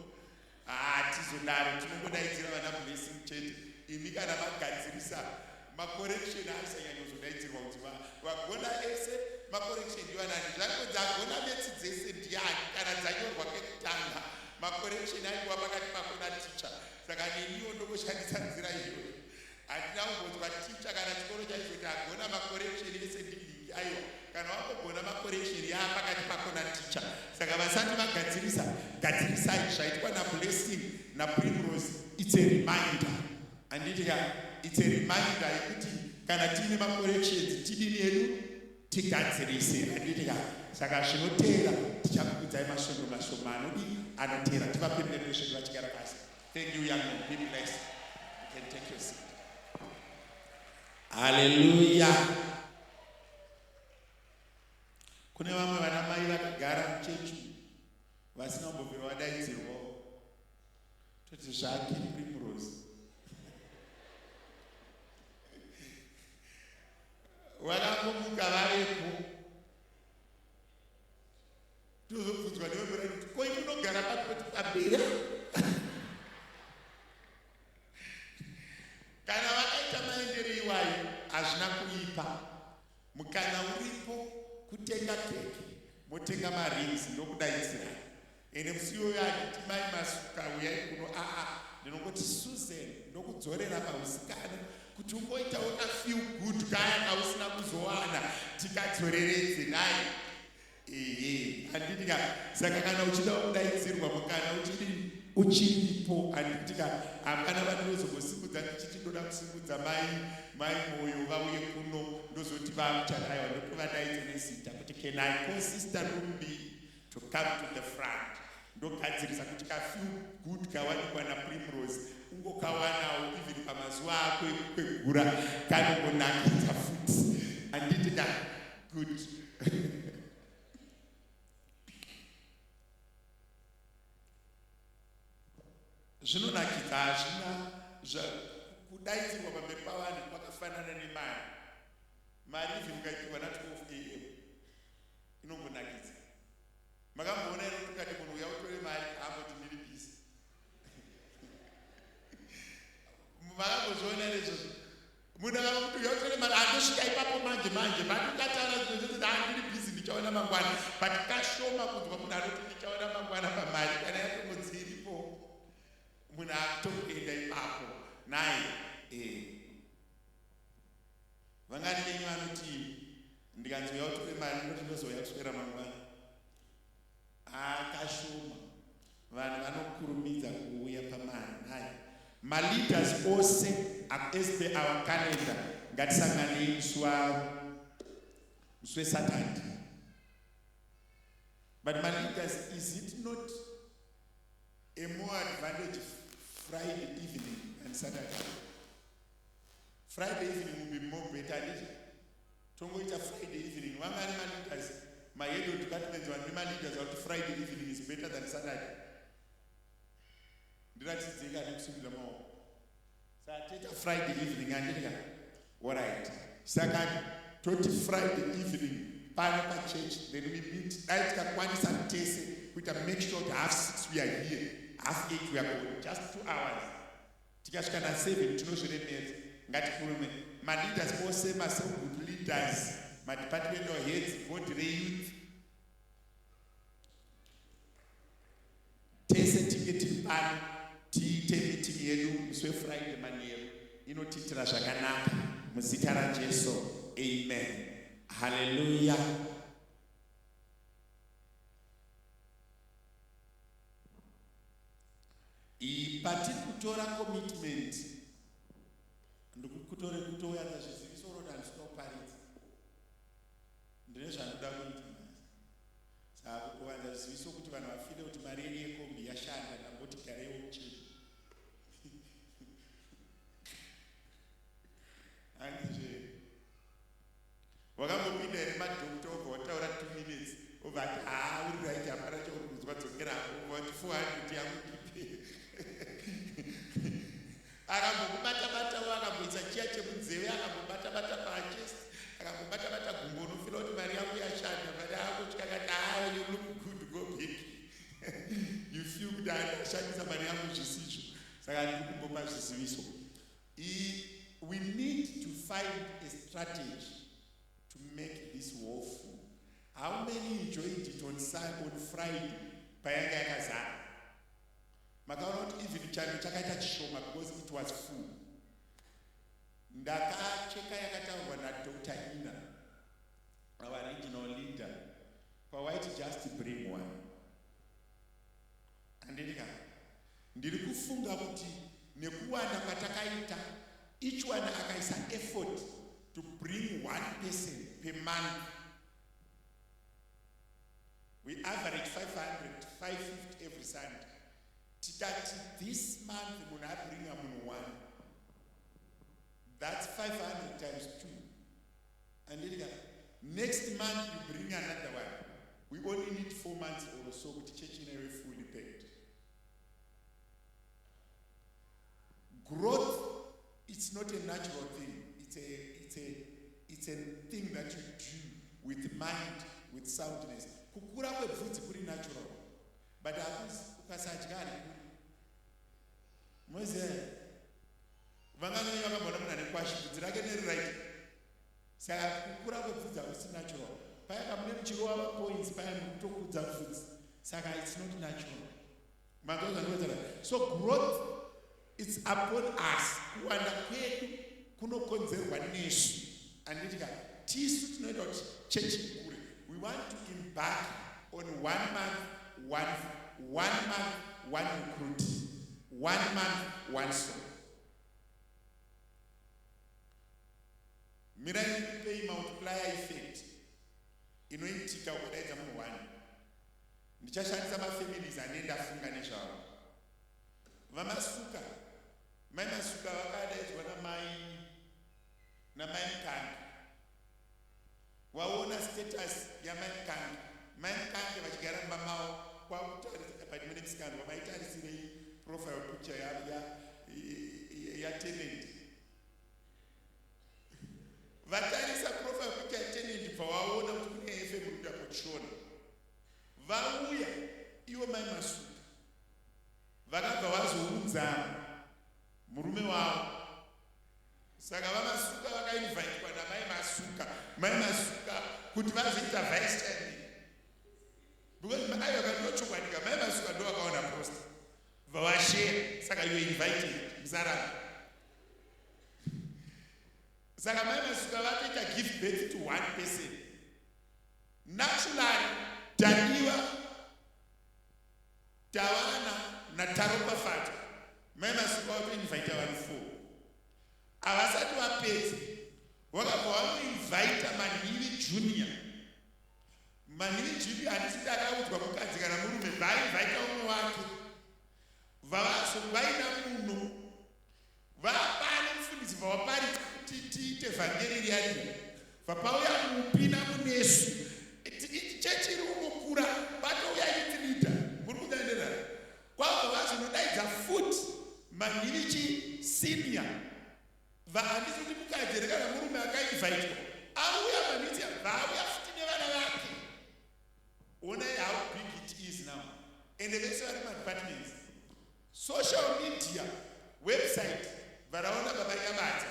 Speaker 1: Hatizodaro, tinongodaidzira vana Blessing chete. Imi kana magadzirisa macorrection, aisanyanyozodaidzirwa kuti vagona ese macorrection ndivanani. Zvakonzi agona maths dzese ndiani kana dzanyorwa kekutanga? Macorrection aingova pakati pako naticha. Saka neniwo ndongoshandisa nzira iyoyo. Handina kumbonzwa ticha kana chikoro chaizoti agona macorrection ese ndinhingi. Aiwa. Kana wambogona macorrection yaapakati pako naticha. Saka vasati vagadzirisa, gadzirisai. Zvaitwa naBlessing naPrimrose, it's a reminder. Handiti ka? It's a reminder yekuti kana tiine macorrections tidini hedu tigadzirise. Handiti ka? Saka zvinoteera tichakuudzai masvondo mashoma anodii anoteera. Tivapemberere zvedu vachigara pasi. Thank you young man. Be blessed. You can take your seat. Hallelujah. Kune vamwe vana mai vakagara muchechi vasina kumbobvira vadaidzirwawo. Toti zvake Primrose. Vakangomuka vavepo. Tozobvunzwa nevemurani kuti koi munogara papi kuti pabera. Kana vakaita maendere iwayo hazvina kuipa. Mukana uripo kutenga keke motenga marings ndokudaidzirai. Ende musi iyoyo handiti mai Masuka huyai kuno aa ndinongoti Susan ndokudzorera pahusikana kuti ungoitawo ka feel good kaya kausina kuzowana tikadzoreredze nhai. Ehe handiti ka saka kana uchida kudaidzirwa mukana uchiri uchiripo handiti ka hapana vandinozombosimudza ndichiti ndoda kusimudza mai mai Moyo vauye kuno ndozoti vamuchadaiwa ndotovadaidza nezita kuti can I call sister Rumbi to come to the front ndogadzirisa kuti ka feel good kawanikwa naPrimrose ungokawanawo even pamazuva ako ekukwegura kanongonakidza futi handiti ka good. Zvinonakidza hazvina kudaidzirwa pamberi pavanhu kwakafanana nemari. Mari even ukaipiwa na 12 am inongonakidza. Makamboona here kuti ukati munhu uya utore mari haamboti ndiri busy. Makambozviona here izvozvo? Munhu akanga kuti uya utore mari andosvika ipapo manje manje but ukataura zvimwe zvese kuti ah ndiri busy ndichaona mangwana but kashoma kunzwa munhu anoti ndichaona mangwana pamari kana yatongonzi iripo munhu akutokuenda ipapo naye eh. Vangani venyu vanoti ndikanzi uya utore mari ndoti ndozouya kuswera mangwana? Haa kashoma. Vanhu vanokurumidza kuuya pamari nhai. Maleaders ose as per our calendar ngatisanganei musi wa musi weSaturday. But maleaders is it not a more advantage Friday evening than Saturday? Friday evening will be more better handiti? Tongoita Friday evening. Vangani maleaders, mahead of departments vanhu nemaleaders vakuti Friday evening is better than Saturday. Ndiratidzei kana nekusimudza maoko. Saka toita Friday evening handiti ka? Alright. Saka toti Friday evening pano pachurch then we meet. Dai tikakwanisa tese kuita make sure kuti half six we are here, half eight we are gone. Just 2 hours. Tikasvika na 7 tinozviremedza. Ngatipurume maleaders ose, macell group leaders, madepartmental heads, board reyouth, tese tinge tiri pano tiite meeting yedu musi weFriday manheru inotiitira zvakanaka muzita raJesu. Amen. Hallelujah. Iyi patiri kutora commitment ndikukutore kutouyadza zviziviso uroti handisi kuda kuparidza ndine zvandoda kuita nhasi saka kutowanza zviziviso kuti vanhu vafile kuti mari yenyu yekombi yashanda ndamboti gareiwo muchechi handizve Wakambopinda here madoctor obva wataura 2 minutes obva ati haa uri right hapana chauri kunzwa dzokera hako obva wati 400 yangu ndipe akambokubata batawo akamboisa chiya chemunzeve akambobata bata pachest akambobata bata gumbo unofila kuti mari yangu yashanda but akutya akati haa you look good go back you feel kuti andashandisa mari yangu zvisizvo saka ndiri kumbopa zviziviso We need to find a strategy to make this hall full. How many enjoyed it on, on Friday payanga yakazara? Makaona kuti even chando chakaita chishoma because it was full. Ndakacheka yakataurwa naDr. Ina. Our regional leader pawaiti just bring one. Handiti ka? Ndiri kufunga kuti nekuwanda kwatakaita, each one akaisa effort to bring one person per month. We average 500, 550 every Sunday. Tikati this month munhu abringa munhu one. That's 500 times 2. Handiti ka? Next month you bring another one. We only need 4 months or so kuti chechi inove fully packed. Growth, it's not a natural thing. It's a thing that you do with mind, with soundness. Kukura kwebvudzi kuri natural. But hakusi ukasadya harikuri. Moziva vangani venyu vakamboona munhu ane kwashi bvudzi rake neri right. Saka kukura kwebvudzi hakusi natural. Paya pamune muchirova mapoints paya mukutokudza bvudzi. Saka it's not natural. Manzwa zvandinotaura? So growth it's upon us. Kuwanda kwedu kunokonzerwa nesu. Handiti ka? Tisu tinoita kuti chechi ikure. We want to embark on 1 month, one month, one recruit. 1 month, one soul. Mirai ndikupei multiplier effect inoitika ukadaidza munhu one. Ndichashandisa mafamilies ane ndafunga nezvavo. VaMasuka, Mai Masuka vakadaidzwa namai Mukange. Waona status yamai Mukange. Mai Mukange vachigara mumba mavo kwakutarisa but mune musikana wamaitarisirei profile picture yatenant. Vatarisa profile picture yatenant bva waona kuti kune FM kuda kuchona. Vauya ivo Mai Masuka vakabva vazounza murume wavo. Saka vaMasuka vakainvitwa namai Masuka, Mai Masuka kuti vazoita vice chairman. Because aiwa kandochokwadi Mai Masuka ndo vakaona post. Vavashare, saka you invited musaramba. Saka Mai Masuka vatoita give birth to one person. Naturally, Tadiwa, Tawana naTaropafadzwa. Mai Masuka vatoinvita vanhu 4. Havasati vapedza, vakabva vanoinvita Manhivi Junior. Manhivi Junior handisi kuti akaudzwa mukadzi kana murume, vainvita umwe wake. Vavazo vaina muno. Vapano mufundisi vavaparidza kuti tiite vhangeri riyani. Vapauya mupi namunesu. Chechi iri kungokura, patouya youth leader. Muri kuenderera. Kwabva vazonodaidza futi Manhivi chi senior. Handisi kuti mukadzi here kana murume akainvitwa. Auya Manhivi, vauya futi nevana vake. Onai how big it is now. And vese vari madepartments. Social media, website, varaona baba Nyabadza.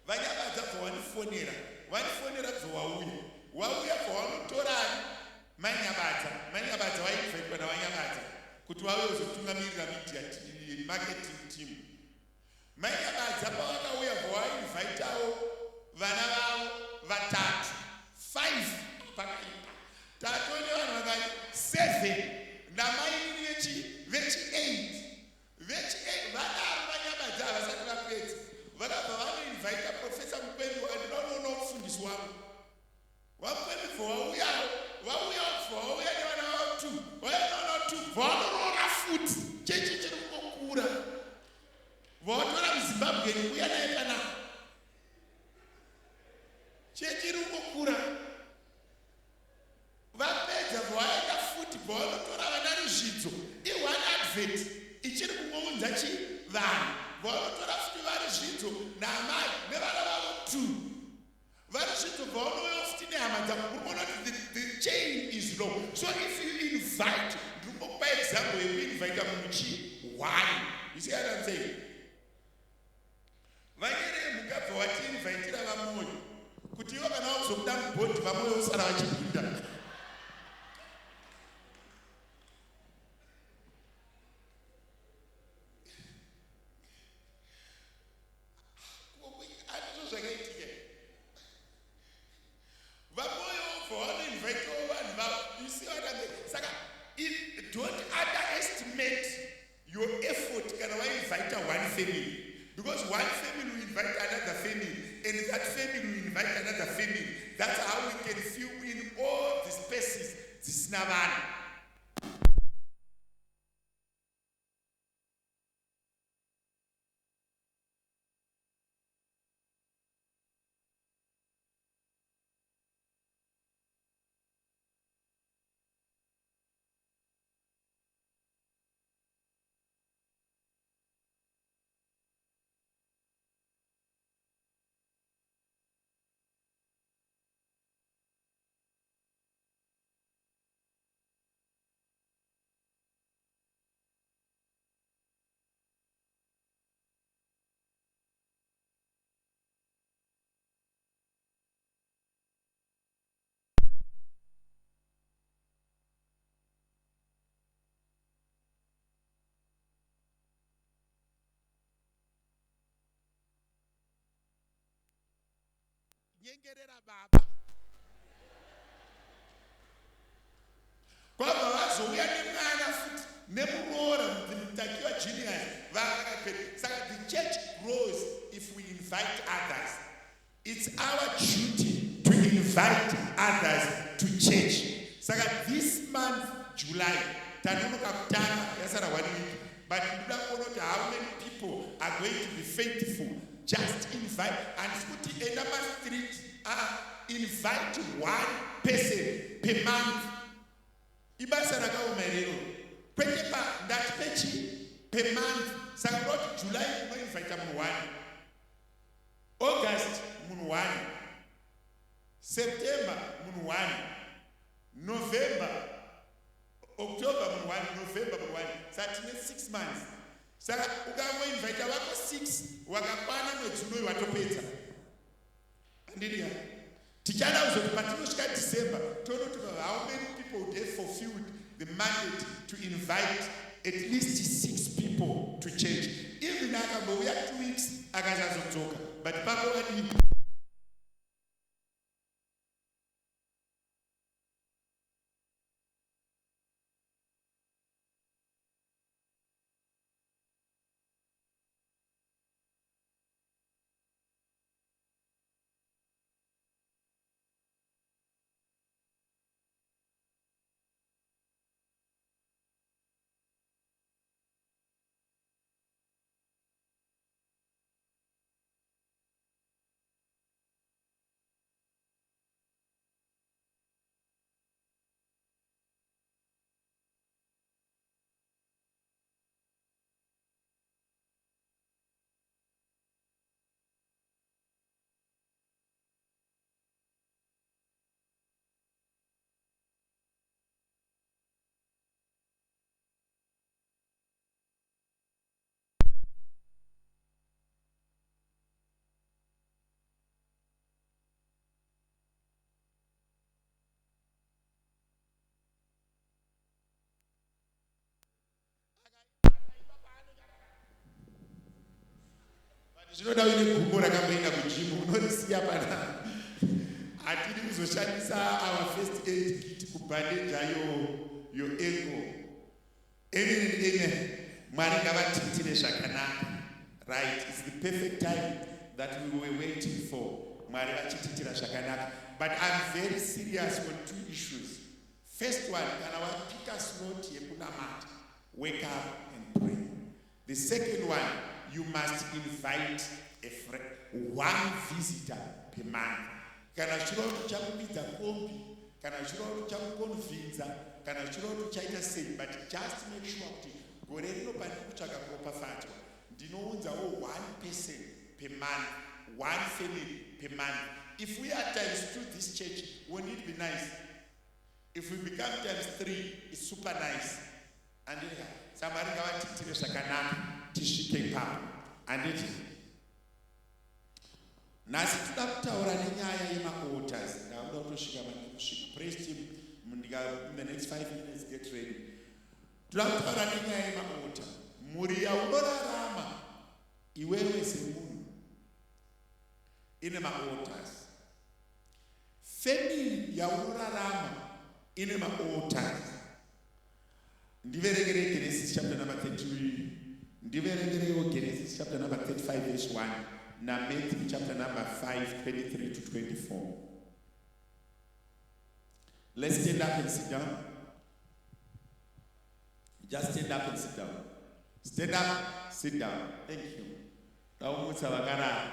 Speaker 1: VaNyabadza bva wanifonera. Wanifonera bva wauya. Wauya bva wanotorani Mai Nyabadza. Mai Nyabadza wainvitwa naVaNyabadza kuti vauye kuzotungamirira media marketing team. Mai Nyabadza pavakauya bva wainvitawo vana vavo vatatu. 5 pakaipa. Tatone vanhu vangani 7 namainini vechi 8. Vechi 8 vadaro VaNyabadza havasati vapedza. Vakabva vanoinvita Professor Mukwembi wandinonoona mufundisi wangu. VaMukwembi bva vauyawo, vauyawo bva vauya nevana vavo 2, vauya nevana vavo 2, bva vanoroora futi. Chechi chiri kungokura. Vatora muZimbabwe uya naye panapa. Chechi iri kungokura. Vapedza vaenda futi bva vanotora vana Ruzvidzo. I1 advert ichiri kungounza chi vanhu. Vanotora futi vaRuzvidzo naamai nevana vavo 2. VaRuzvidzo bva vanouya futi nehama dzavo. Muri kuona kuti the chain is long. So if you invite, ndiri kungokupa example yekuinvita munhu chi 1. You see what I'm saying? Vanyere mukabva watiinvitira VaMoyo kuti ivo kana vakuzobuda mubhodhi VaMoyo usara vachipinda. Handizvo zvakaitika. family. Because one family will invite another family, and that family will invite another family. That's how we can fill in all the spaces dzisina vanhu. Nyengerera baba. Kwabva vazouya nemwana futi nemuroora Mutakiwa Junior vakapera. Saka the church grows if we invite others. It's our duty to invite others to church. Saka this month July tanonoka kutanga, yasara one week, but ndoda kuona kuti how many people are going to be faithful. Just invite. Handisi kuti enda mastreet. Invite one person per month. Ibasa rakaoma irero? Kwete, pa ndati pechi per month. Saka kuda kuti July unoinvita munhu one, August munhu one, September munhu one, November, October munhu one, November munhu one. Saka tine 6 months. Saka ukangoinvita vako six wakakwana, mwedzi unoyu watopedza, handiriya? Tichada kuzoti patinosvika December toona kuti how many people would have fulfilled the mandate to invite at least six people to church. Even akambouya 2 weeks akasazodzoka, but pako vadii? Zvinoda uine gumbo rakamboenda kugym, unorisiya pana. Hatidi kuzoshandisa our first aid kit kubhandeja your ankle. Amen and amen. Mwari ngavatiitire zvakanaka. Right, it's the perfect time that we were waiting for. Mwari vachitiitira zvakanaka. But I'm very serious on two issues. First one, kana wapika slot yekunamata, wake up and pray. The second one, you must invite a friend, one visitor per month. Kana zvichireva kuti uchamukwidza kombi, kana zvichireva kuti uchamuconvinza, kana zvichireva kuti uchaita sei, but just make sure kuti gore rino pandiri kutsvaka kuropafadzwa, ndinounzawo one person per month, one family per month. If we are times two this church, won't it be nice? If we become times three, it's super nice. Anditi samwari ngavatiitire zvakanaka tisvike ipapo, handiti? Nhasi toda kutaura nenyaya yemaaltars. Ndakuda kutosvika mandiri kusvika. Praise team, ndika in the next 5 minutes, get ready. Toda kutaura nenyaya yemaaltar. Mhuri yaunorarama iwewe semunhu ine maaltars. Family yaunorarama ine maaltars. Ndiverengerei Genesis chapter number 30. Ndiverengereiwo Genesis chapter number 35 verse 1 naMatthew chapter number 5 23 to 24. Let's stand up and sit down. Just stand up and sit down. Stand up, sit down. Thank you. Taumutsa vakarara.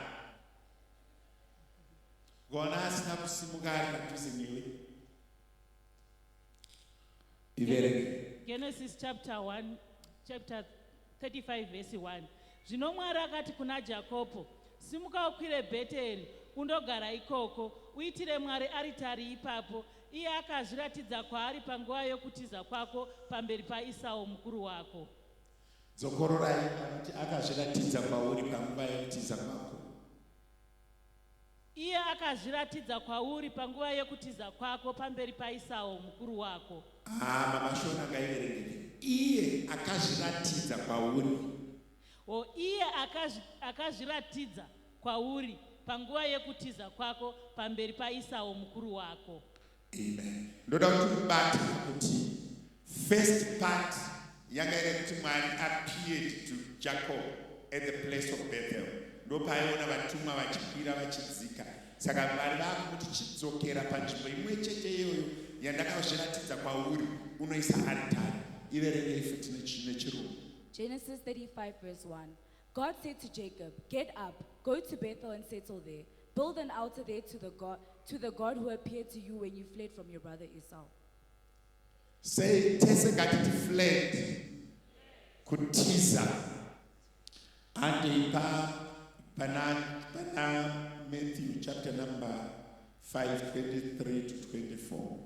Speaker 1: Gona asina kusimuka ari padhuze newe. Iverenge.
Speaker 2: Genesis chapter 1, chapter 35 verse 1. Zvino Mwari akati kuna Jakobho, simuka ukwire Bheteri undogara ikoko, uitire Mwari aritari ipapo. Iye akazviratidza kwaari panguva yokutiza kwako pamberi paEsau mukuru wako.
Speaker 1: Dzokororai pakuti akazviratidza kwauri panguva yekutiza kwako.
Speaker 2: Iye akazviratidza kwauri panguva yekutiza kwako pamberi paEsau mukuru wako.
Speaker 1: Ah, mama Shona ngaiverengeke. Iye akazviratidza kwauri.
Speaker 2: O iye akazviratidza kwauri panguva yekutiza kwako pamberi paEsau mukuru wako.
Speaker 1: Amen. Ndoda kuti ubate kuti first part yanga iri kuti Mwari appeared to Jacob at the place of Bethel. Ndopaaiona vatumwa vachikwira vachidzika. Saka Mwari vaakumuti chidzokera panzvimbo imwe chete iyoyo yandakazviratidza kwauri unoisa aritari. Iverengei futi nechirungu.
Speaker 3: Genesis 35, verse 1. God said to Jacob, "Get up, go to Bethel and settle there. Build an altar there to the God who appeared to you when you fled from your brother Esau."
Speaker 1: Sei tese ngatiti fled, kutiza. Handei pa pana Matthew chapter number 5 23 to 24.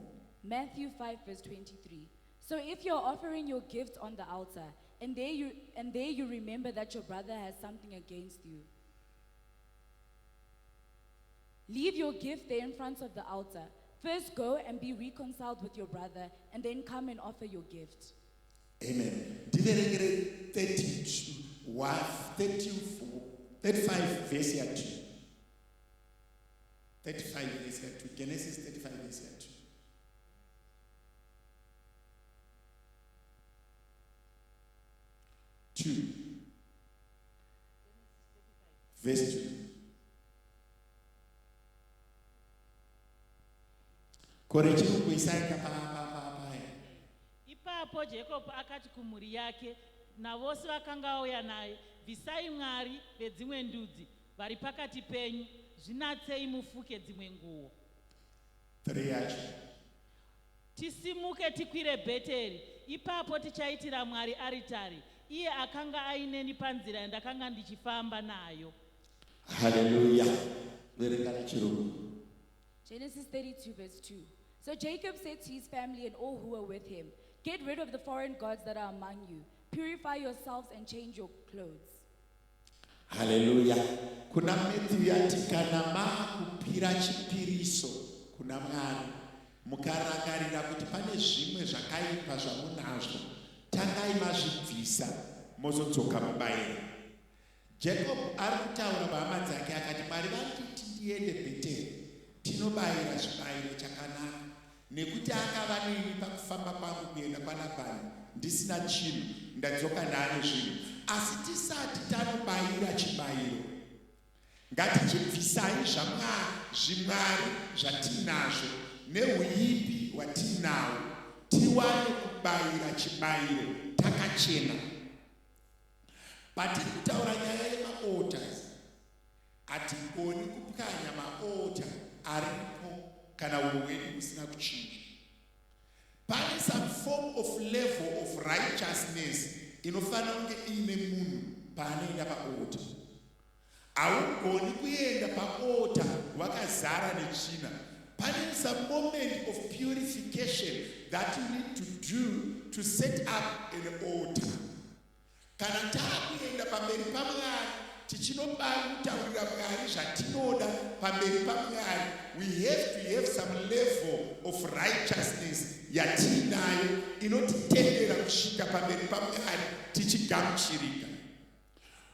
Speaker 3: Matthew 5, verse 23. So if you're offering your gift on the altar, and there you remember that your brother has something against you, leave your gift there in front of the altar. First go and be reconciled with your brother, and then come and offer your gift.
Speaker 1: Amen. Ndiverengere 32 34 35 verse ya 2. 35 verse ya 2. Genesis 35 verse ya 2. 2 verse 2. Kore chirungu isaika pa pa pa pa.
Speaker 2: Ipapo Jakobho akati kumhuri yake navose vakanga vauya naye, bvisai mwari vedzimwe ndudzi vari pakati penyu, zvinatsei mufuke dzimwe nguo.
Speaker 1: 3 yacho.
Speaker 2: Tisimuke tikwire Bheteri, ipapo tichaitira Mwari aritari, iye akanga aineni panzira yandakanga ndichifamba nayo.
Speaker 1: Haleluya. Verenga nechirungu.
Speaker 3: Genesis 32, verse 2. So Jacob said to his family and all who were with him, "Get rid of the foreign gods that are among you, purify yourselves and change your clothes."
Speaker 1: Haleluya. Kuna Matthew yati kana maakupira chipiriso kuna Mwari, mukarangarira kuti pane zvimwe zvakaipa zvamunazvo, tangai mazvibvisa mozodzoka mubayiro. Jacob ari kutaura pahama dzake akati, Mwari vanditi ndiende Bheteri tinobayira zvibayiro chakanaka, nekuti akava neni pakufamba kwangu kuenda kwaLabhani ndisina chinhu, ndadzoka ndaane zvinhu. Asi tisati tanobayira chibayiro, ngatichibvisai zvimwari zvatinazvo neuipi hwatinahwo, tiwane kubayira chibayiro takachena. Patiri kutaura nyaya yemaaltars, hatigoni kupwanya maaltar aripo kana unhu hwedu husina kuchinja. Pane some form of level of righteousness inofanira kunge iine munhu paanoenda paaltar. Haugoni kuenda paaltar wakazara netsvina. Pane some moment of purification that you need to do to set up an altar. Kana taakuenda pamberi paMwari tichinobakutaurira Mwari zvatinoda pamberi paMwari, we have to have some level of righteousness yatiinayo inotitendera kusvika pamberi paMwari tichigamuchirika.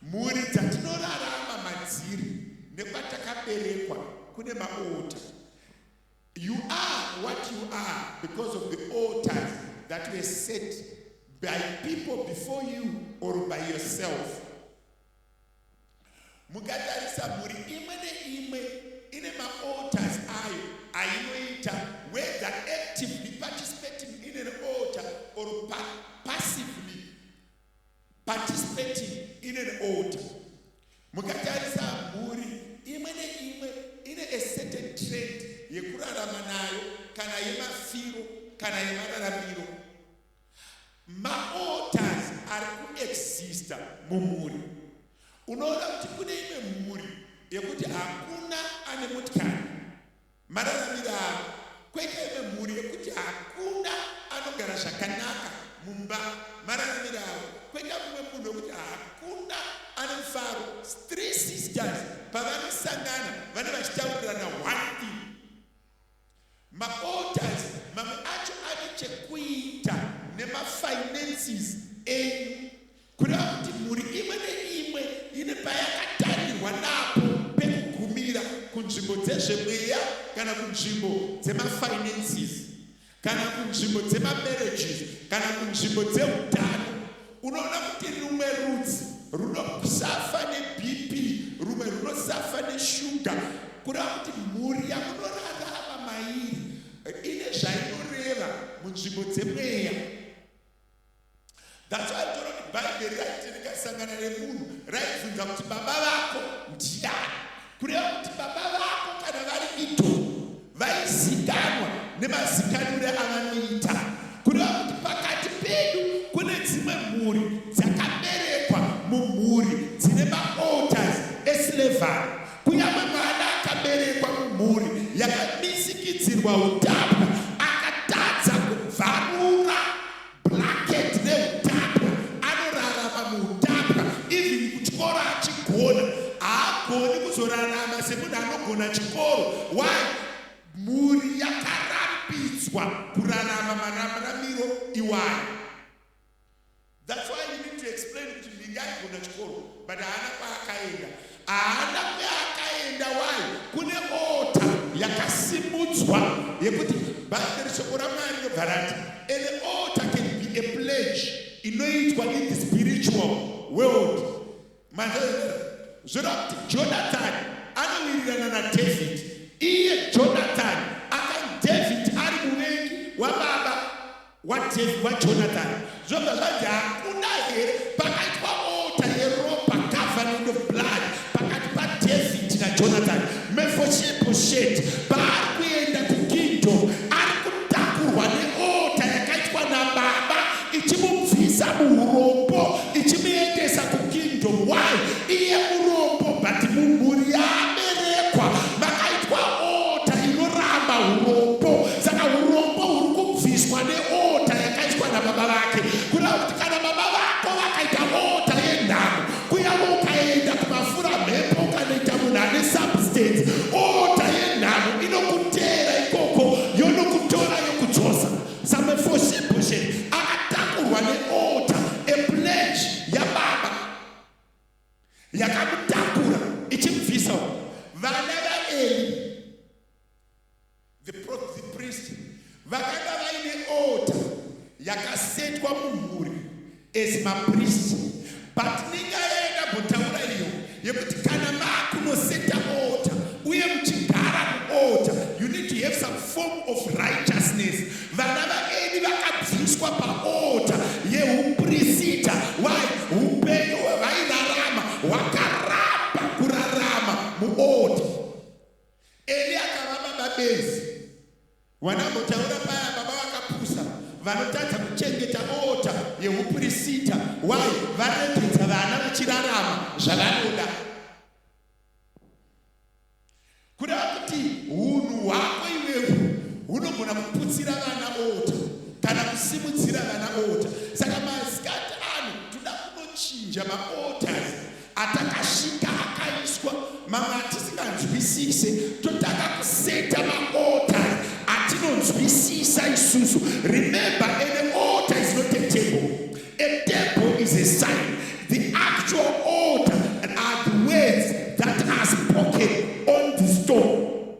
Speaker 1: Mhuri dzatinorarama madziri nekwatakaberekwa kune maaltar. You are what you are because of the altars that were set by people before you or by yourself. yourself. Mukatarisa, mhuri imwe neimwe ine maaltars ayo ainoita, whether actively participating in an altar or passively participating in an altar. Mukatarisa, mhuri imwe neimwe ine a certain trend yekurarama nayo, kana yemafiro kana yemararamiro. Maaltars ari kuexista mumhuri. Unoona kuti kune imwe mhuri yekuti hakuna ane motikari, mararamiro avo. Kwoita imwe mhuri yekuti hakuna anogara zvakanaka mumba, mararamiro avo. Kwoita mumwe munhu wekuti hakuna ane mufaro. Three sisters pavanosangana, vane vachitaurirana one thing. Maaltars mamwe acho ane chekuita nemafinances enyu, kureva kuti mhuri imwe neimwe ine payakatarirwa napo pekugumira kunzvimbo dzezvemweya, kana kunzvimbo dzemafinances, kana kunzvimbo dzemamarriages, kana kunzvimbo dzeutano. Unoona kuti rumwe rudzi runosafa neBP, rumwe runosafa neshuga, kureva kuti mhuri yamunorarama mairi ine zvainoreva munzvimbo dzemweya. That's why toona kuti Bhaibheri raiti rikasangana nemunhu, raibvunza kuti, "Baba vako ndiani?" Kureva kuti baba vako kana vari idho, vaizikanwa nemazikaniro avanoita. Kureva kuti pakati pedu kune dzimwe mhuri dzakaberekwa mumhuri dzine maaltars eslavery. Kunyange mwana akaberekwa mumhuri yakamisikidzirwa utapwa, akatadza kubvarura blanket reutapwa, anorarama muutapwa. Even kuchikoro achigona, haagoni kuzorarama semunhu anogona chikoro. Why? Mhuri yakarambidzwa kurarama mararamiro iwayo. That's why you need to explain kuti ndinge aigona chikoro, but haana kwaakaenda, haana kwaakaenda. Why? Kune altar yakasimudzwa yekuti Bhaibheri, shoko raMwari rinobva rati an altar can be a pledge inoitwa in the spiritual world. Zvoreva kuti Jonathan anowirirana naDavid. Iye Jonathan aka David ari muvengi wababa waJonathan. Zvobva zvanzi hakuna here pakaitwa altar yeropa, covenant of blood, pakati paDavid naJonathan. Mefoshibosheti paari kuenda kukingdom, ari kutakurwa nealtar yakaitwa nababa, ichimubvisa muurombo, ichimuendesa kukingdom. Why? Iye murombo, but mumhuri yaaberekwa makaitwa altar inoramba urombo. Saka urombo huri kubviswa nealtar yakaiswa nababa vake. Kureva kuti kana baba vako vakaita altar yenhamo, kunyange ukaenda kumafura mhepo, ukanoita munhu ane substance, altar yenhamo inokuteera ikoko, yonokutora, yokudzosa. SaMefoshibosheti akatakurwa nealtar, a pledge yababa yakamutakura ichimubvisa. Vana vaEli, the priest, vakanga vaine altar yakasetwa mumhuri as mapriest, but nenyaya yandambotaura iyo yekuti kana maakunoseta altar uye muchigara mualtar, you need to have some form of righteousness. Vana vaEli vakabviswa paaltar yeuprista. Why? Upenyu hwavairarama hwakaramba kurarama mualtar. Eli akava baba benzi. Vanambotaura paya, baba vakapusa vanotadza kuchengeta altar yeupurisita. Why? Varegedza vana vachirarama zvavanoda. Kureva kuti unhu hwako iwewe hunogona kuputsira vana altar kana kusimudzira vana altar. Saka masikati ano toda kunochinja maaltars atakasvika akaiswa, mamwe atisinganzwisise. Totanga kuseta maaltars atinonzwisisa isusu. Remember, an altar is not a table. A table is a sign. The actual altar are the words that are spoken on the stone.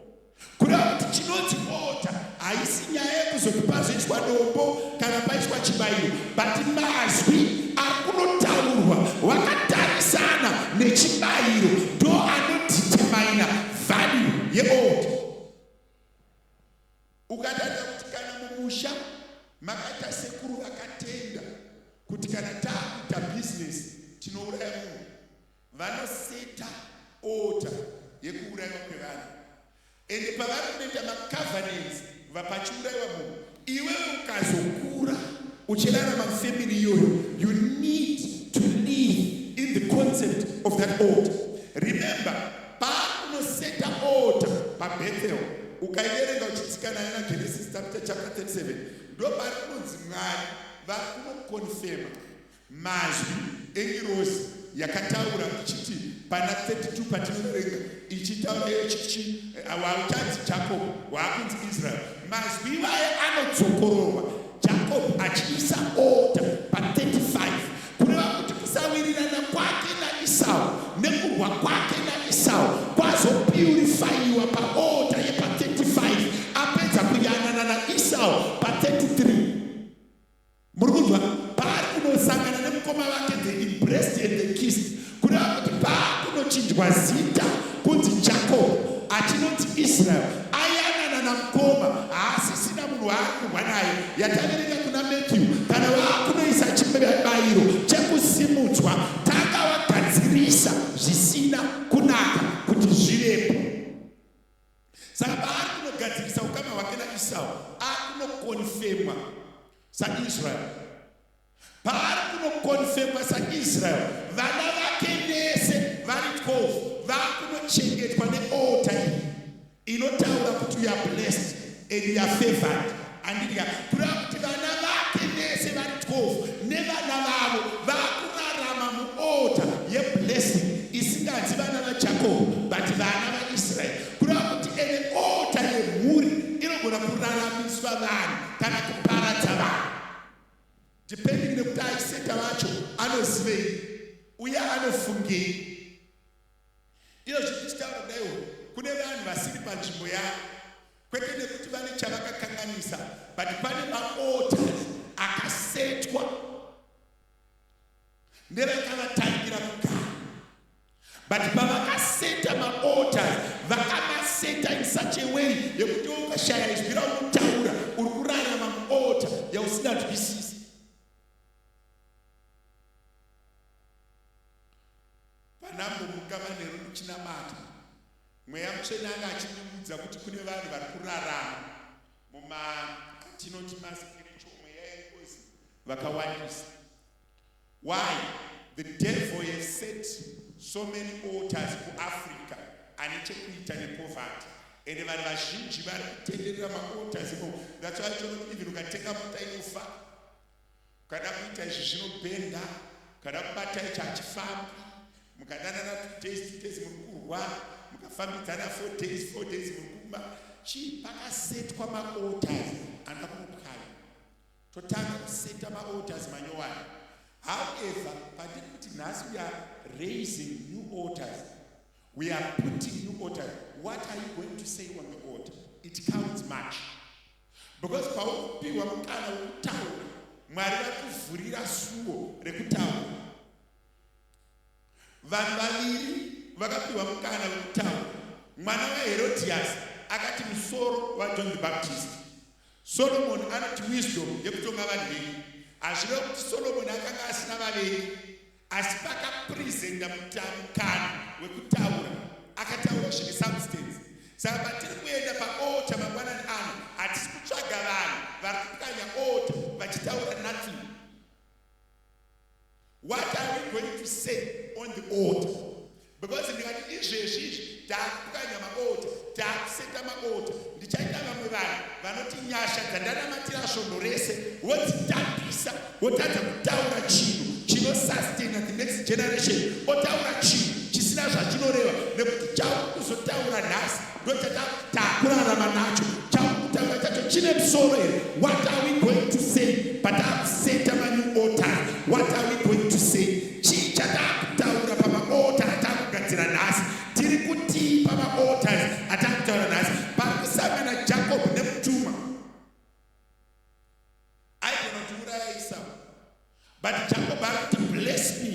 Speaker 1: Kureva kuti chinonzi altar haisi nyaya yekuzoti pazoiswa dombo kana paiswa chibayiro, but mazwi ari kunotaurwa. Wakataurwa. kunouraya munhu, vanoseta altar yekuurayiwa kwevanhu. Ende pavari kunoita macovenants vapachiurayiwa munhu, iwe ukazokura uchirarama mufamily iyoyo, you need to live in the concept of that altar. Remember, paakunoseta altar paBethel, ukaiverenga uchitsika nayo naGenesis chapter 37, ndo pari kunonzi Mwari vari kunoconfirma mazwi engirozi yakataura ichiti pana 32 patinoverenga ichitaura ichichi, wauchanzi Jacob, waakunzi Israel. Mazwi ivayo anodzokororwa Jacob achiisa altar pa35, kureva kuti kusawirirana kwake naIsau nekurwa kwake naIsau kwazopurifyiwa paaltar yepa35, apedza kuyanana naIsau pa33. Muri kunzwa? Paari kunosangana nemukoma vake, they embraced and they kissed, kureva kuti paakunochinjwa zita kunzi Jacob achinonzi Israel, ayanana namukoma, haasisina munhu waari kurwa naye. Yataverenga kuna Matthew, kana waakunoisa chibayiro chekusimudzwa, tanga wagadzirisa zvisina kunaka kuti zvivepo. Saka paari kunogadzirisa ukama hwake naIsau, akunoconfirmwa saIsrael. Paari kunoconfirmwa saIsrael, vana vake vese vari 12 vakunochengetwa nealtar iyi inotaura kuti you are blessed and you are favored, andidya? Kureva kuti vana vake vese vari 12 nevana vavo vakurarama mualtar yeblessing isinganzi vana vaJacob but vana vaIsrael. Kureva kuti ene altar yemhuri inogona kuraramiswa vanhu kana kuparadza vanhu, depending nekuti aiseta vacho anozivei uye anofungei. Iyo zvitichitaura kudaiwo, kune vanhu vasiri panzvimbo yavo, kwete nekuti vane chavakakanganisa, but pane maaltars akasetwa nevakavatangira kugara. But pavakaseta maaltars, vakamaseta in such a way yekuti ukashaya izwi raunotaura, uri kurarama mualtar yausinganzwisisi. Panambomuka manheru ndichinamata, Mweya Mutsvene anga achindiudza kuti kune vanhu vari kurarama muma atinoti maspiritual mweya yengozi vakawandisa. Why? The devil has set so many altars kuAfrica ane chekuita nepoverty, ende vanhu vazhinji vari kutenderera maaltars imo. That's why chonoti even ukatenga mota inofa, ukada kuita izvi zvinobhenda, ukada kubata ichi hachifambi, mukadanana 2 days, 2 days muri kurwa, mukafambidzana 4 days, 4 days muri kuma chii. Pakasetwa maaltars anoda kunopwanya. Totanga kuseta maaltars manyowani. However, pandiri kuti nhasi we are raising new altars, we are putting new altars, what are you going to say on the altar? It counts much, because paukupiwa mukana wekutaura, Mwari vakuvhurira suo rekutaura. Vanhu vaviri vakapiwa mukana wekutaura. Mwana waHerodias akati musoro waJohn the Baptist. Solomon anoti wisdom yekutonga vanhu venyu. Hazvireva kuti Solomon akanga asina vavengi, asi pakapresenta mukana wekutaura, akataura zvine substance. Saka patiri kuenda paaltar mangwanani ano, hatisi kutsvaga vanhu vari kupwanya altar vachitaura nothing. What are we going to say on the altar? Because ndikati izvezvi izvi taakupwanya maaltar, taakuseta maaltar, ndichaita vamwe vanhu vanoti nyasha dzandanamatira svondo rese wodzitambisa, wotadza kutaura chinhu chinosustaina the next generation, otaura chinhu chisina zvachinoreva, nekuti chauri kuzotaura nhasi ndochatakurarama nacho. Chauri kutaura chacho chine musoro here? What are we going to say pataakuseta manew altars? What are we going to say? Chii chataakutaura pamaaltar ataakugadzira nhasi? Tiri kutii pamaaltars ataakutaura nhasi? Pari kusangana Jacob nemutumwa, aigona kutiuraya Isau, but Jacob ari kuti, "Bless me,"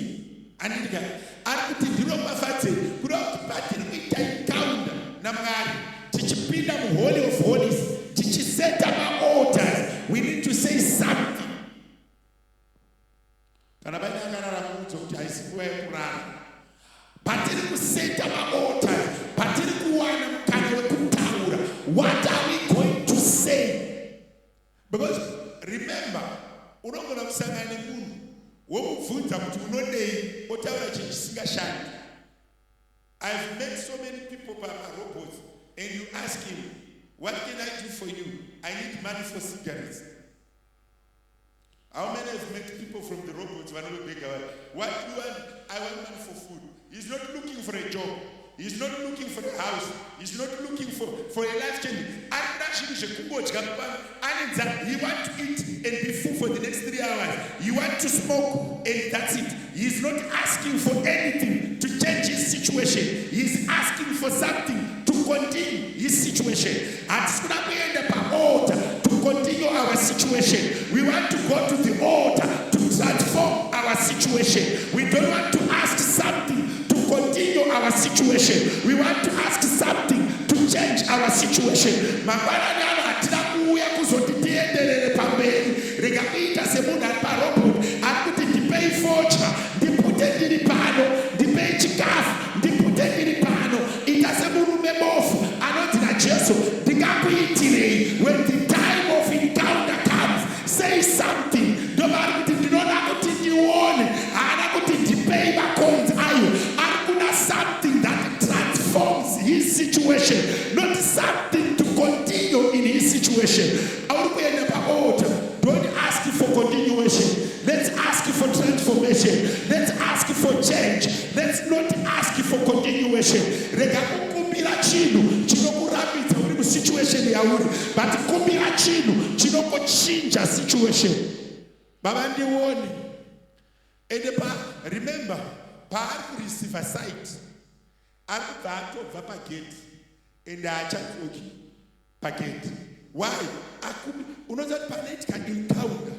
Speaker 1: andidya, ari kuti, "Ndiropafadzei." Kureva kuti patiri kuita encounter naMwari, tichipinda muholy of holies, tichiseta maaltars, we need to say something. Kana paine akarara, muudze kuti haisi nguva yekurara. kurara, patiri kuseta maaltars, patiri kuwana mukana wekutaura, what are we going to say? Because remember, unogona kusangana nemunhu womubvunza kuti unodei, otaura chinhu chisingashandi. I've met so many people pamarobots and you ask him, "What can I do for you?" "I need money for cigarettes." How many have met people from the robots vanobega? "What do you want?" "I want money for food." He's not looking for a job, he's not looking for a house, he's not looking for a life change. Ari kuda zvinhu zvekungodya pano, ane nzara. He want to eat and be full for the next 3 hours. He want to smoke and that's it. He's not asking for anything to change his situation. He's asking for something to continue his situation. Hatisi kuda kuenda paaltar to continue our situation. We want to go to the altar to transform our situation. We don't want to ask something to continue our situation. We want to ask something to change our situation. Mangwanani ano hatina kuuya kuzoti tienderere pamberi. Rega kuita semunhu ari parobot ari kuti, "Ndipei fodya ndipute ndiri pano, ndipei chikafu ndipute ndiri pano." Ita semurume bofu anonzi naJesu, "Ndingakuitirei?" When the time of encounter comes, say something. Ndovari kuti, "Ndinoda kuti ndione." Haana kuti, "Ndipei macoins." Ayo ari kuda something that transforms his situation, not something to continue in his situation. Auri kuenda paaltar, don't ask for continuation. Let's ask for transformation. Let's ask for change. Let's not ask for continuation. Rega kukumbira chinhu chinokurambidza uri musituation yauri, but kumbira chinhu chinokochinja situation. Baba, ndione. Ende pa remember, paari kureceiva sight, ari kubva atobva pagate ende haachadzoki pagate. Why? Akumi unoziva kuti panoitika encounter,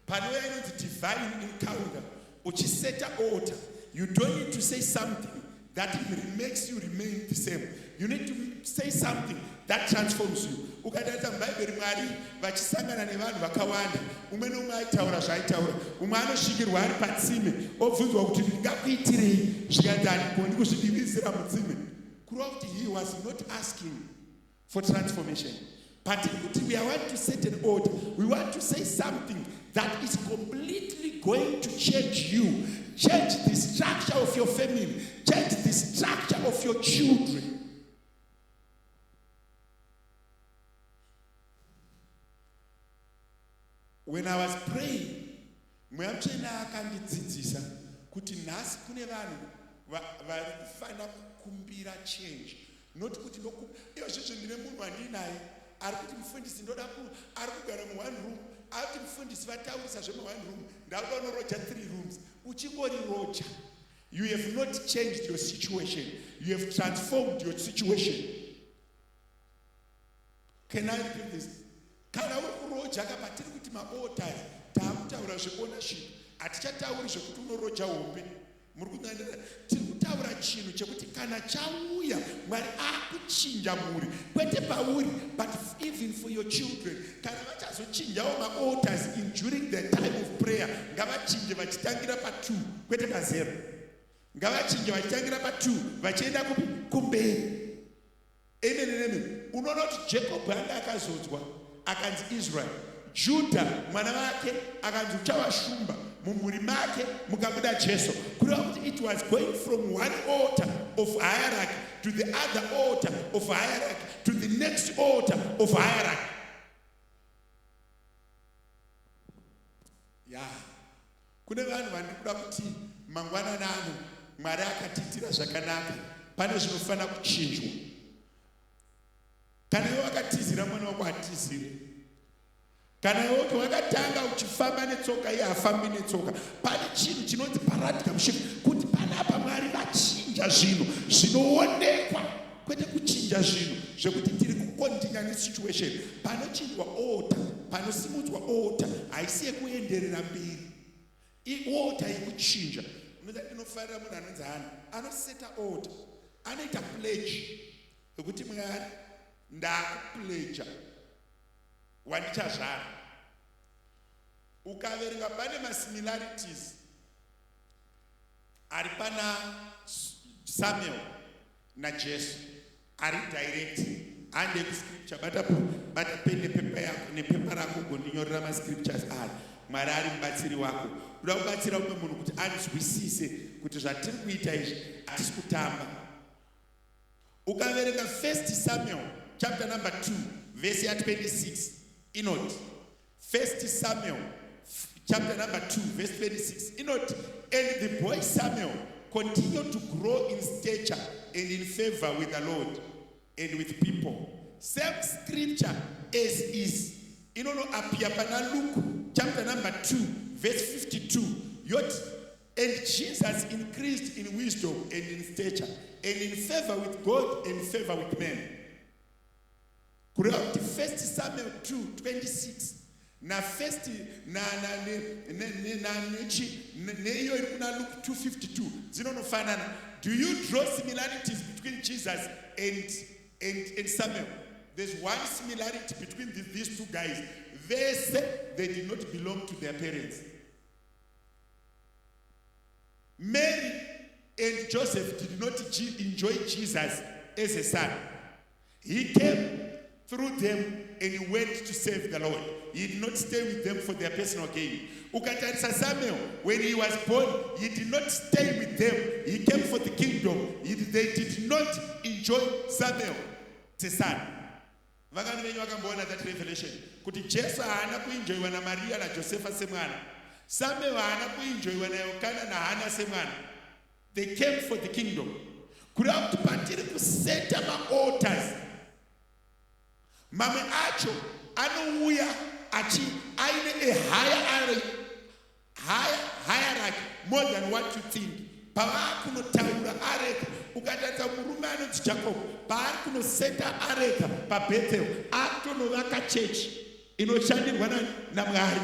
Speaker 1: panouya inonzi divine encounter, uchiseta altar, you don't need to say something that makes you remain the same. You need to say something that transforms you. Ukatarisa mubhaibheri, Mwari vachisangana nevanhu vakawanda, umwe neumwe aitaura zvaaitaura. Umwe anosvikirwa ari patsime, obvunzwa kuti, "Ndingakuitirei?" Zvikanzi, "Handigoni kuzvidivisira mutsime." Kureva kuti he was not asking for transformation. But kuti we want to set an order, we want to say something that is completely going to change you, change the structure of your family, change the structure of your children. When I was praying, Mweya Mutsvene akandidzidzisa kuti nhasi kune vanhu vari kufanira kukumbira change, not kuti iyo zvizvo. Ndine munhu wandinaye ari kuti, "Mufundisi, ndoda ku," ari kugara muone room, ari kuti, "Mufundisi, vataurisa zvemuone room, ndakuda unoroja three rooms." Uchingori roja, you have not changed your situation. You have transformed your situation. Can I repeat this? Kana uri kuroja ka, patiri kuti maaltars, taakutaura zveownership. Hatichatauri zvekuti unoroja hombe. Muri kunanira? Tiri kutaura chinhu chekuti kana chauya, Mwari akuchinja mhuri, kwete pauri but even for your children. Kana vachazochinjawo maaltars in during the time of prayer, ngavachinje vachitangira pa2, kwete pa0. Ngavachinje vachitangira pa2 vachienda kupi? Kumberi. Amen and amen. Unoona kuti Jacob anga akazodzwa, akanzi Israel. Judha mwana wake akanzi uchava shumba, mumhuri make mukabuda Jesu. Kureva kuti it was going from one altar of hierarchy to the other altar of hierarchy to the next altar of hierarchy. Ya, kune vanhu vandiri kuda kuti mangwanani ano, Mwari akatiitira zvakanaka, pane zvinofanira kuchinjwa. Kana iwe wakatizira, mwana wako atizire. Kana iwe wakatanga uchifamba netsoka, iye hafambi netsoka. Pane chinhu chinonzi paradigm shift, kuti panapa Mwari vachinja zvinhu zvinoonekwa, kwete kuchinja zvinhu zvekuti tiri kucontinue nesituation. Panochinjwa altar, panosimudzwa altar, haisi yekuenderera mberi, ialtar yekuchinja. Unoza ndinofarira munhu anonzi Hana, anoseta altar, anoita pledge yekuti, "Mwari, ndakupledga wandichazvara." Ukaverenga, pane masimilarities. Ari pana Samuel naJesu ari direct. Hande kuscripture. Bata, bata pen nepepa yako nepepa rako, ugondinyorera mascriptures aya. Mwari ari mubatsiri wako. Kuda kubatsira umwe munhu kuti anzwisise kuti zvatiri kuita izvi hatisi kutamba. Ukaverenga First Samuel chapter number 2 verse ya26 inoti, First Samuel chapter number 2 verse 26 inoti, "And the boy Samuel continued to grow in stature and in favor with the Lord and with people." Same scripture as is inonoappear pana Luke chapter number 2 verse 52, yoti, "And Jesus increased in wisdom and in stature and in favor with God and favor with men." Kureva kuti First Samuel 2 26 nafirst nechi neiyo iri kuna Luke 252 dzinonofanana. Do you draw similarities between Jesus and Samuel? There's one similarity between these two guys. Vese, they did not belong to their parents. Mary and Joseph did not enjoy Jesus as a son. He came through them and he went to serve the Lord. He did not stay with them for their personal gain. Ukatarisa Samuel, when he was born, he did not stay with them. He came for the kingdom. They did not enjoy Samuel as a son. Vangani venyu vakamboona that revelation kuti Jesu haana kuenjoyiwa naMariya naJosefa semwana? Samuel haana kuenjoyiwa naElkana naHana semwana. They came for the kingdom. Kureva kuti patiri kuseta maaltars, mamwe acho anouya achi aine a higher hierarchy more than what you think. Pavaa kunotaura areka, ukatarisa murume anonzi Jacob, paari kunoseta areka paBethel, akutonovaka chechi inoshandirwa naMwari.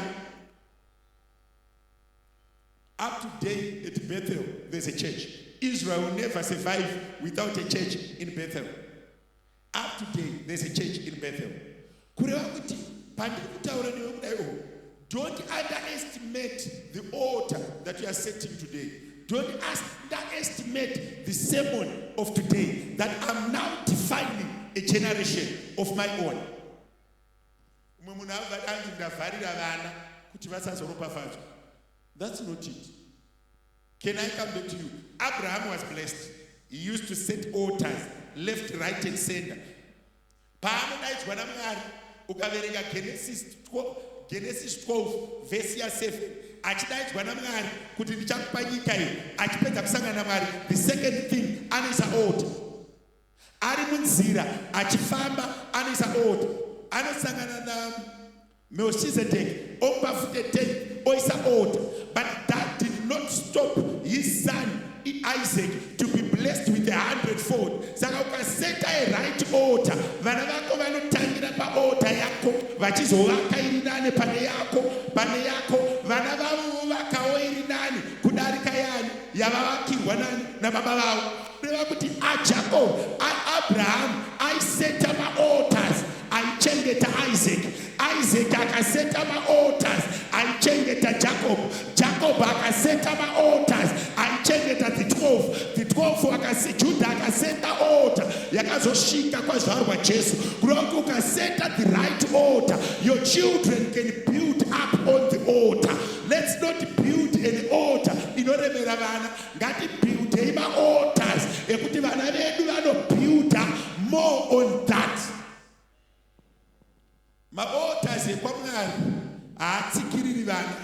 Speaker 1: Up to date at Bethel there's a church. Israel will never survive without a church in Bethel. Up to date there's a church in Bethel. Kureva kuti pandiri kutaura newe kudai, oh, don't underestimate the altar that you are setting today. Don't underestimate the sermon of today, that I'm now defining a generation of my own. Umwe munhu abva anzi, "Ndavharira vana kuti vasazoropafadzwa." That's not it. Can I come back to you? Abraham was blessed. He used to set altars left, right and center. Paanodaidzwa naMwari, ukaverenga Genesis 12, Genesis 12 vhesi ya7, achidaidzwa naMwari kuti, "Ndichakupa nyika iyi," achipedza kusangana naMwari, the second thing, anoisa altar. Ari munzira achifamba, anoisa altar. Anosangana naMelchizedek, omupa futi 10, oisa altar. But that did not stop his son Isaac to be blessed with a hundredfold. Saka ukaseta a right altar, vana vako vanotangira paaltar yako, vachizovaka iri nane pane yako, pane yako. Vana vavo vovakawo iri nani kudarika yani yavavakirwa nani nababa vavo. Kureva kuti aJacob, Abraham aiseta maaltars aichengeta Isaac. Isaac akaseta maaltars aichengeta Jacob. Jacob akaseta maaltars aichengeta the 12. The 12 Judah akaseta altar yakazosvika kwazvarwa Jesu. Kureva kuti ukaseta the right altar, your children can build up on the altar. Let's not build an altar inoremera vana. Ngatibuildei maaltars ekuti vana vedu vanobuilda more on that. Maaltars ekwaMwari haatsikiriri vana.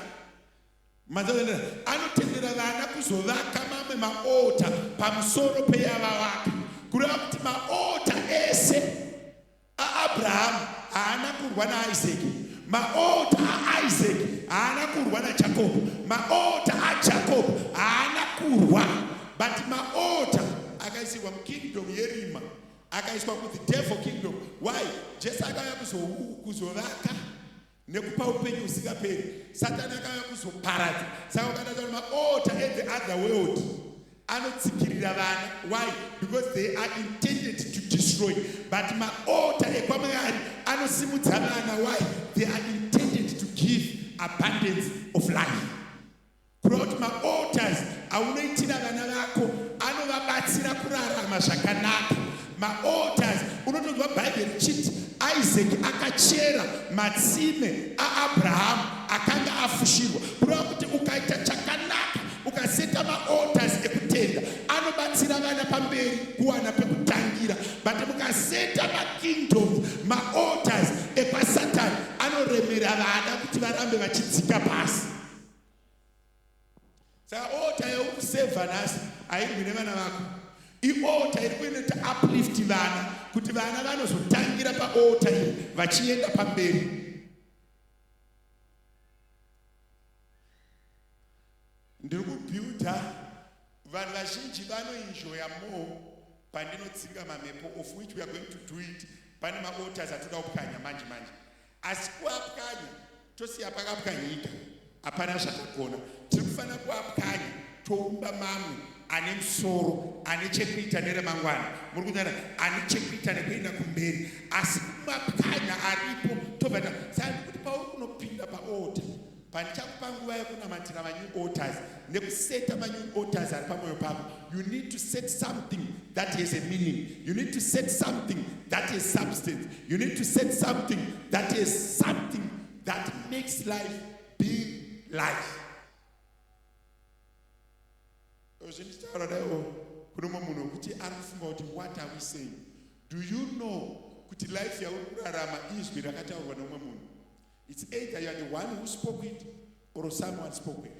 Speaker 1: Manzanera anotendera vana kuzovaka mamwe maaltar pamusoro peyavavaka. Kureva kuti maaltar ese aAbrahamu haana kurwa naIsaki. Maaltar aIsaki haana kurwa naJakobho. Maaltar aJakobho haana kurwa. But maaltar akaisirwa mukingdom yerima, akaiswa kuthe devil kingdom. Why? Jesu akauya kuzovaka nekupa upenyu husingaperi. Satani akauya kuzoparadza. Saka ukatarisa kuti maaltar ethe other world anotsikirira vana. Why? Because they are intended to destroy. But maaltar ekwaMwari anosimudza vana. Why? They are intended to give abundance of life. Kureva kuti maaltars aunoitira vana vako anovabatsira kurarama zvakanaka. Maaltars, unotonzwa Bhaibheri richiti Isaac akachera matsime aAbrahamu akanga afushirwa. Kureva kuti ukaita chakanaka, ukaseta maaltars ekutenda, anobatsira vana pamberi kuwana pekutangira. But mukaseta makingdoms, maaltars ekwasatani anoremera vana kuti varambe vachidzika pasi. Saka altar yauri kusevha nhasi hairwi nevana vako. Ialtar iri kuinoita uplift vana kuti vana vanozotangira paaltar iyi vachienda pamberi. Ndiri kubuilda vanhu vazhinji vanoenjoya more pandinodzinga mamhepo, of which we are going to do it. Pane maaltars atoda kupwanya manje manje, asi kuapwanya tosiya pakapwanyika, hapana zvatakona. Tiri kufanira kuapwanya toumba mamwe ane musoro, ane chekuita neremangwana. Muri kunyara ane chekuita nekuenda kumberi, asi kumapwanya aripo tobva saka ndikuti pauri kunopinda paaltar, pandichakupa nguva yekunamatira manew altars nekuseta manew altars ari pamwoyo pako, you need to set something that has a meaning. You need to set something that has substance. You need to set something that has something that makes life be life. Zvindichitaura daiwo kune mumwe munhu wekuti ari kufunga kuti, "What are we saying?" Do you know kuti life yauri kurarama izwi rakataurwa nemumwe munhu? It's either you are the one who spoke it or someone spoke it.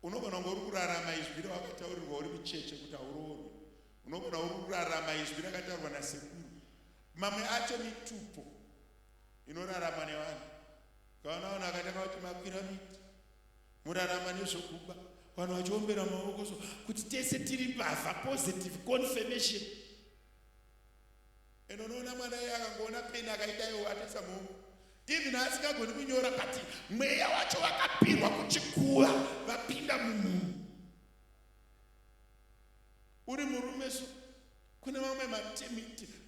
Speaker 1: Unogona kunge uri kurarama izwi rawakataurirwa uri mucheche kuti hauroorwi. Unogona uri kurarama izwi rakataurwa nasekuru. Mamwe acho mitupo inorarama nevanhu. Kaona vanhu akatanga kuti makwira miti, murarama nezvokuba, vanhu vachiombera maoko so kuti tese tiri mbavha. Positive confirmation. And unoona mwana iye akangoona peni akaidaiwo, atoisa muoko, even asingagoni kunyora, but mweya wacho wakapirwa kuchikuva vapinda mumunhu. Uri murume so, kune mamwe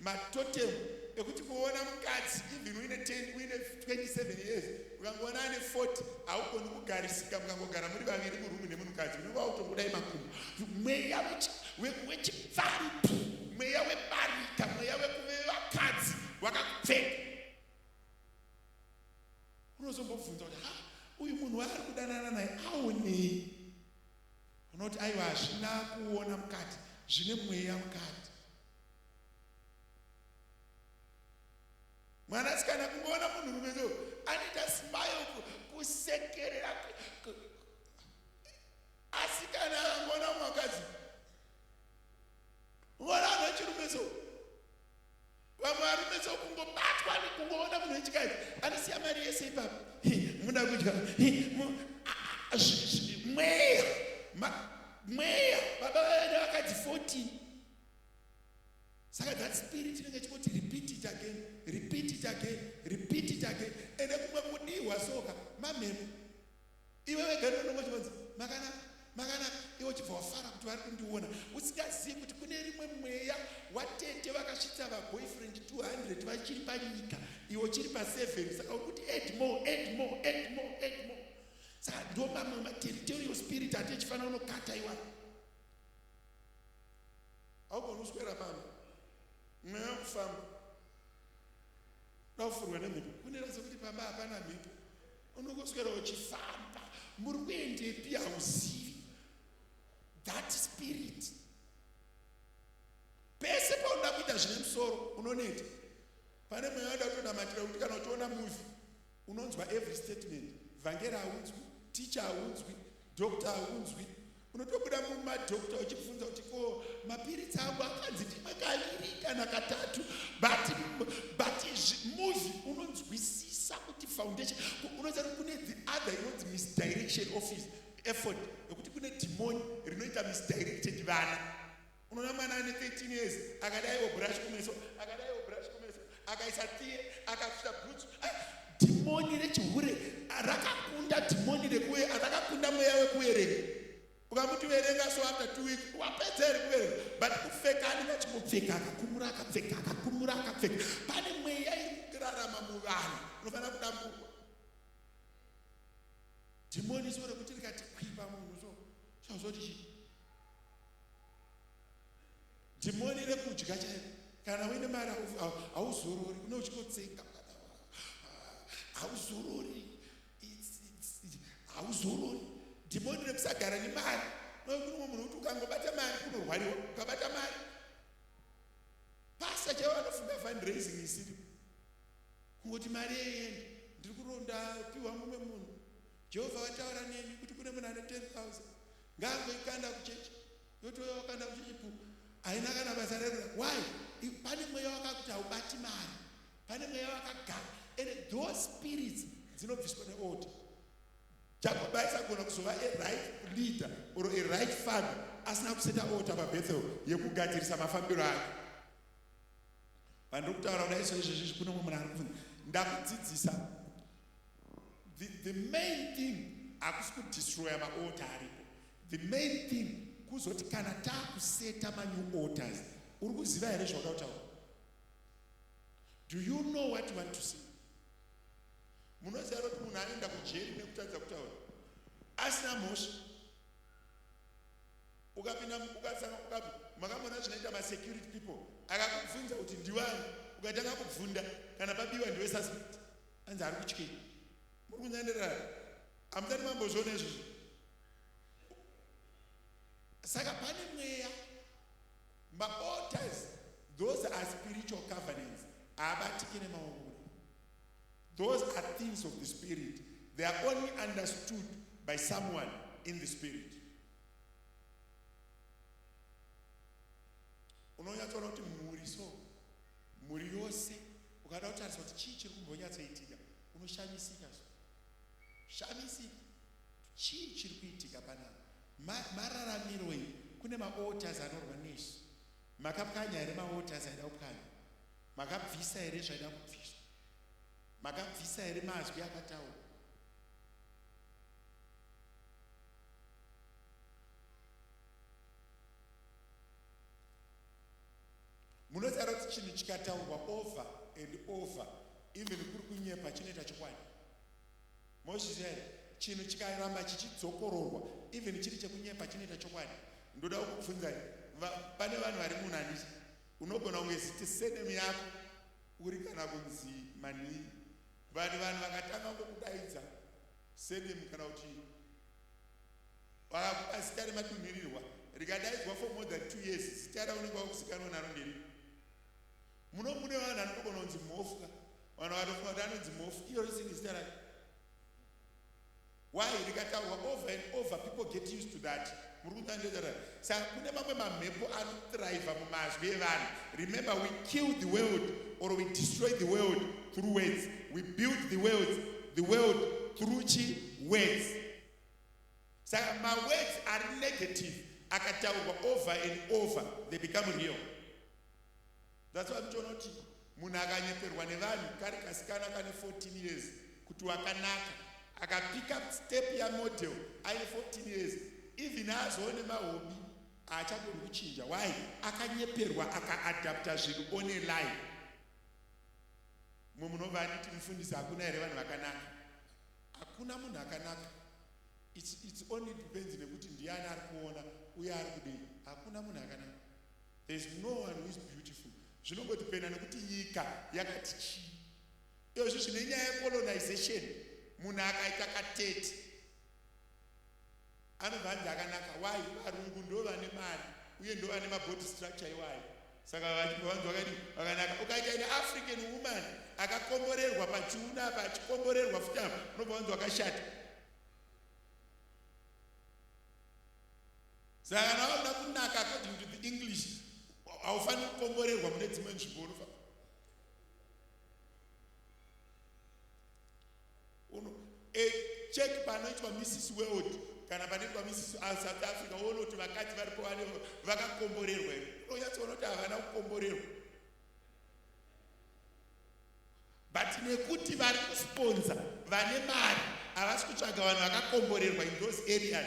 Speaker 1: matotemu ekuti kuona mukadzi, even uine 10, uine 27 years, ukangoona ane 40, haugoni kugarisika. Mukangogara muri vaviri murumu nemunhukadzi, unenge wautongodai makumbo. Mweya wechipfambi, mweya webarika, mweya wekuve vakadzi wakakupfeka. Unozombobvunza kuti, "Ha, uyu munhu waari kudanana naye aonei?" Unoti, "Aiwa, hazvina kuona mukati, zvine mweya mukati." Mwanasikana kungoona munhurume so anoita smile, kusekerera, asi kana akangoona mumwakadzi, unoona vanhu vechirume so, vamwe varume so, kungobatwa nekungoona munhu wechikadzi anosiya mari yese ipapo. Muda kudya mweya, mweya. Baba vavene vakadzi 14. Saka that spirit inenge ichingoti, "Repeat it again, repeat it again, repeat it again." Ende kumwe kudiwa soka mamhepo. Iwe wega ndonongochivanzi, "Makanaka, makanaka." Iwe uchibva wafara kuti vari kundiona, usingazivi kuti kune rimwe mweya watete vakasvitsa vaboyfriend 200 vachiri panyika, iwe uchiri pa7. Saka uri kuti, "Add more, add more, add more, add more." Saka ndo mamwe materritorial spirit atichifanira unokata iwa. Haugoni kuswera pamba, mweya wekufamba daufurwa nemhepo. Kune sekuti pamba hapana mhepo, unongoswera uchifamba. Muri kuendepi? Hauzivi. That spirit, pese paunoda kuita zvine musoro unoneta. Pane mweya wada kutonamatira kuti kana uchiona movie unonzwa every statement. Vhangeri haunzwi, ticha haunzwi, doctor haunzwi. Unotobuda mumadoctor uchibvunza kuti, "Ko mapiritsi angu akanzi ndimwe kaviri kana katatu?" But movie unonzwisisa kuti foundation. Unoziva kuti kune the other inonzi misdirection office effort, yekuti kune dhimoni rinoita misdirected vana. Unoona mwana ane 13 years akadaiwo brush kumeso, akadaiwo brush kumeso, akaisa tie, akasvita bhutsu. Dhimoni rechihure rakakunda dhimoni rekuve, rakakunda mweya wekuverenga. Ukamuti verenga so, after 2 weeks wapedza here kuverenga? But kupfeka anenge achingopfeka, akakumura, akapfeka, akakumura, akapfeka. Pane mweya iri kurarama muvanhu unofanira kudamburwa. Dhimoni so rekuti rikati kwipa munhu so chazoti chii? Dhimoni rekudya chaiko, kana uine mari hauzorori, une uchingotsenga, hauzorori, hauzorori. Dhimoni rekusagara nemari, nokuti munhu kuti ukangobata mari kunorwariwa, ukabata mari pasa chaivo vanofunga fundraising isiri kungoti mari yeienda, ndiri kuronda piwa mumwe munhu. Jehovha vataura neni kuti kune munhu ane 10,000 ngaangoikanda kuchechi, yotouya wakanda kuchechi pu, haina kana basa rerura. Why? Pane mweya wakakuti haubati mari, pane mweya wakagara, and those spirits dzinobviswa nealtar. Jacob aisagona kuzova a right leader or a right father asina kuseta altar paBethel yekugadzirisa mafambiro ake. Pandiri kutaura kudai so izvezvi kune mumwe munhu ari kubvunza, ndakudzidzisa the main thing hakusi kudestroya maaltar aripo. The main thing kuzoti kana taakuseta manew altars, uri kuziva here zvauda kutaura? Do you know what you want to say? Munoziva kuti munhu anoenda kujeri nekutadza kutaura asina mhosva? Ukapinda ukasanga makamona zvinoita masecurity people, akakubvunza kuti ndiwani, ukatanga kubvunda, kana pabiwa ndiwe suspect, anzi ari kutyei. Muri kunyandirana? Hamusati mambozviona izvozvo. Saka pane mweya, maaltars, those are spiritual covenants, haabatiki nemaoko. Those are things of the spirit. They are only understood by someone in the spirit. Unonyatsoona kuti mhuri so, mhuri yose, ukada kutarisa kuti chii chiri kumbonyatsoitika, unoshamisika so, shamisika, chii chiri kuitika panapa? Mararamiroi? Kune maaltars anorwa nesu. Makapwanya here maaltars aida kupwanya? Makabvisa here zvaida kubviswa? Makabvisa here mazwi akataura? Munoziva kuti chinhu chikataurwa over and over, even kuri kunyepa, chinoita chokwadi. Mozviziva here? Chinhu chikaramba chichidzokororwa, even chiri chekunyepa, chinoita chokwadi. Ndoda kukubvunzai, pane vanhu vari munhu, handiti unogona kunge ziti surname yako uri kana kunzi Manhii, vanhu vakatanga ngokudaidza surname kana kuti vakakupa zita remadunhirirwa, rikadaidzwa for more than 2 years, zita raunenge wakuzikanwa naro nderipi? Muno mune vanhu anotogona kunzi Mhofu ka, vanhu vakatofunga kuti anonzi Mhofu, iyo risiri zita rake. Why? Rikataurwa over and over, people get used to that. Muri kunzandiaa? Saka kune mamwe mamhepo anothriva mumazwi evanhu. Remember, we kill the world or we destroy the world through words. We build the world through chi words. Saka mawords ari negative akataurwa over and over, they become real. That's why muchiona kuti munhu akanyeperwa nevanhu kari kasikana kane 14 years kuti wakanaka, akapika step yamodel aine 14 years, even azoone mahobi haachagoni kuchinja. Why? Akanyeperwa, akaadapta zvinhu on a lie. Mumwe munobva anditi, "Mufundisi, hakuna here vanhu vakanaka?" Hakuna munhu akanaka. It's only depends nekuti ndiani ari kuona uye ari kudii. Hakuna munhu akanaka. There is no one who is beautiful. Zvinongotipenda nekuti nyika yakati chii. Izvozvi zvine nyaya yecolonization, munhu akaita katete anobva anzi akanaka. Why? Varungu ndo vane mari uye ndo vane mabody structure iwayo, saka vachibva vanzi vakadi vakanaka. Ukaita ine African woman akakomborerwa pachiuna apa, achikomborerwa futi apa, unobva vanzi wakashata. Saka kana wakuda kunaka according to the English, haufaniri kukomborerwa mune dzimwe nzvimbo. Unofa uno check panoitwa Mrs World kana panoitwa Mrs South Africa, uone kuti vakadzi varipo vane vakakomborerwa here. Unonyatsoona kuti havana kukomborerwa, but nekuti vari kusponsa vane mari, havasi kutsvaga vanhu vakakomborerwa in those areas.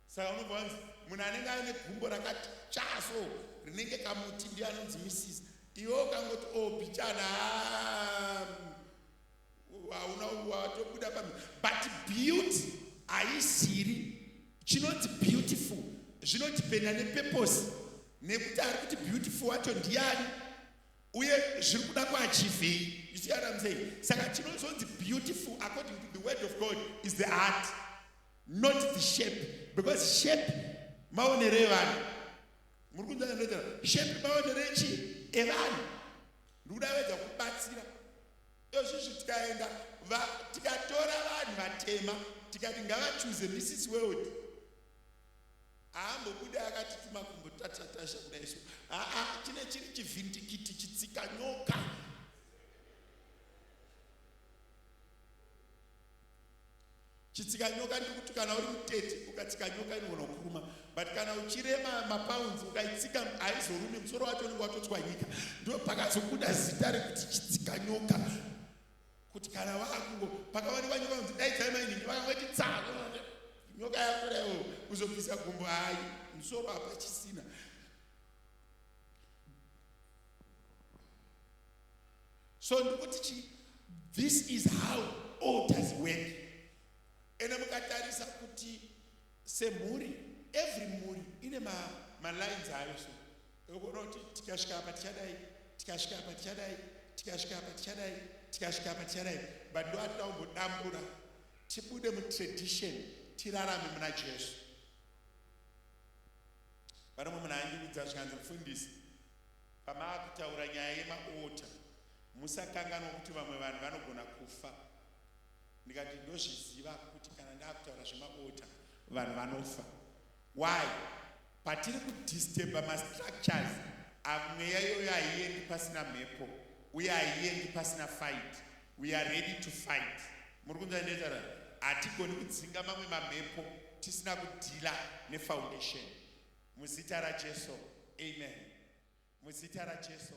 Speaker 1: Saka unobva wanzi munhu anenge aine gumbo rakati chaso rinenge kamuti ndiye anonzi Mrs. Iwe ukangoti o oh, pichana, Hauna watobuda pa, but beauty haisiri chinonzi beautiful. Zvinodependa nepurpose, nekuti ari kuti beautiful wacho ndiani, uye zviri kuda kuachievei. You see what I'm saying? Saka chinozonzi beautiful according to the word of God is the heart, not the shape, because shape maonero evanhu. Muri kunzaa? Shape maonero echi evanhu. Ndikudavedza kubatsira izvizvi. Tikaenda, tikatora vanhu vatema, tikati ngavachoose Mrs World, haambobude akati tumakumbo tatatasha kudai. So aa, chine chiri chivhindikiti, chitsika nyoka. Chitsika nyoka, ndiri kuti kana uri mutete ukatsika nyoka inogona kukuruma, but kana uchirema mapounds ukaitsika haizorumi, musoro wacho unenge watotswanyika. Ndo pakazobuda zita rekuti chitsika nyoka, kuti kana vakungo pakawanikwa nyoka kunzi daidzai mainhingi, vakangoti tsa nyoka yakuraiwo kuzobvisa gumbo, hai, musoro hapachisina. So ndikuti chi this is how altars work. Ende mukatarisa kuti semhuri, every mhuri ine malines ayo. So ukuona kuti tikasvika apa tichadai, tikasvika apa tichadai, tikasvika apa tichadai, tikasvika apa tichadai. But ndo atida kumbodambura, tibude mutradition, tirarame muna Jesu. Pane mumwe munhu andiudza zvikanzi, "Mufundisi, pamaakutaura nyaya yemaaltar, musakanganwa kuti vamwe vanhu vanogona kufa." Ndikati, "Ndozviziva kuti kana ndaakutaura zvemaaltar vanhu vanofa." Why? Patiri kudisturba mastructures, mweya iyoyo haiendi pasina mhepo, uye haiendi pasina fight. We are ready to fight. Muri kunzwa ndetaura? Hatigoni kudzinga mamwe mamhepo tisina kudeala nefoundation. Muzita raJesu, amen. Muzita raJesu.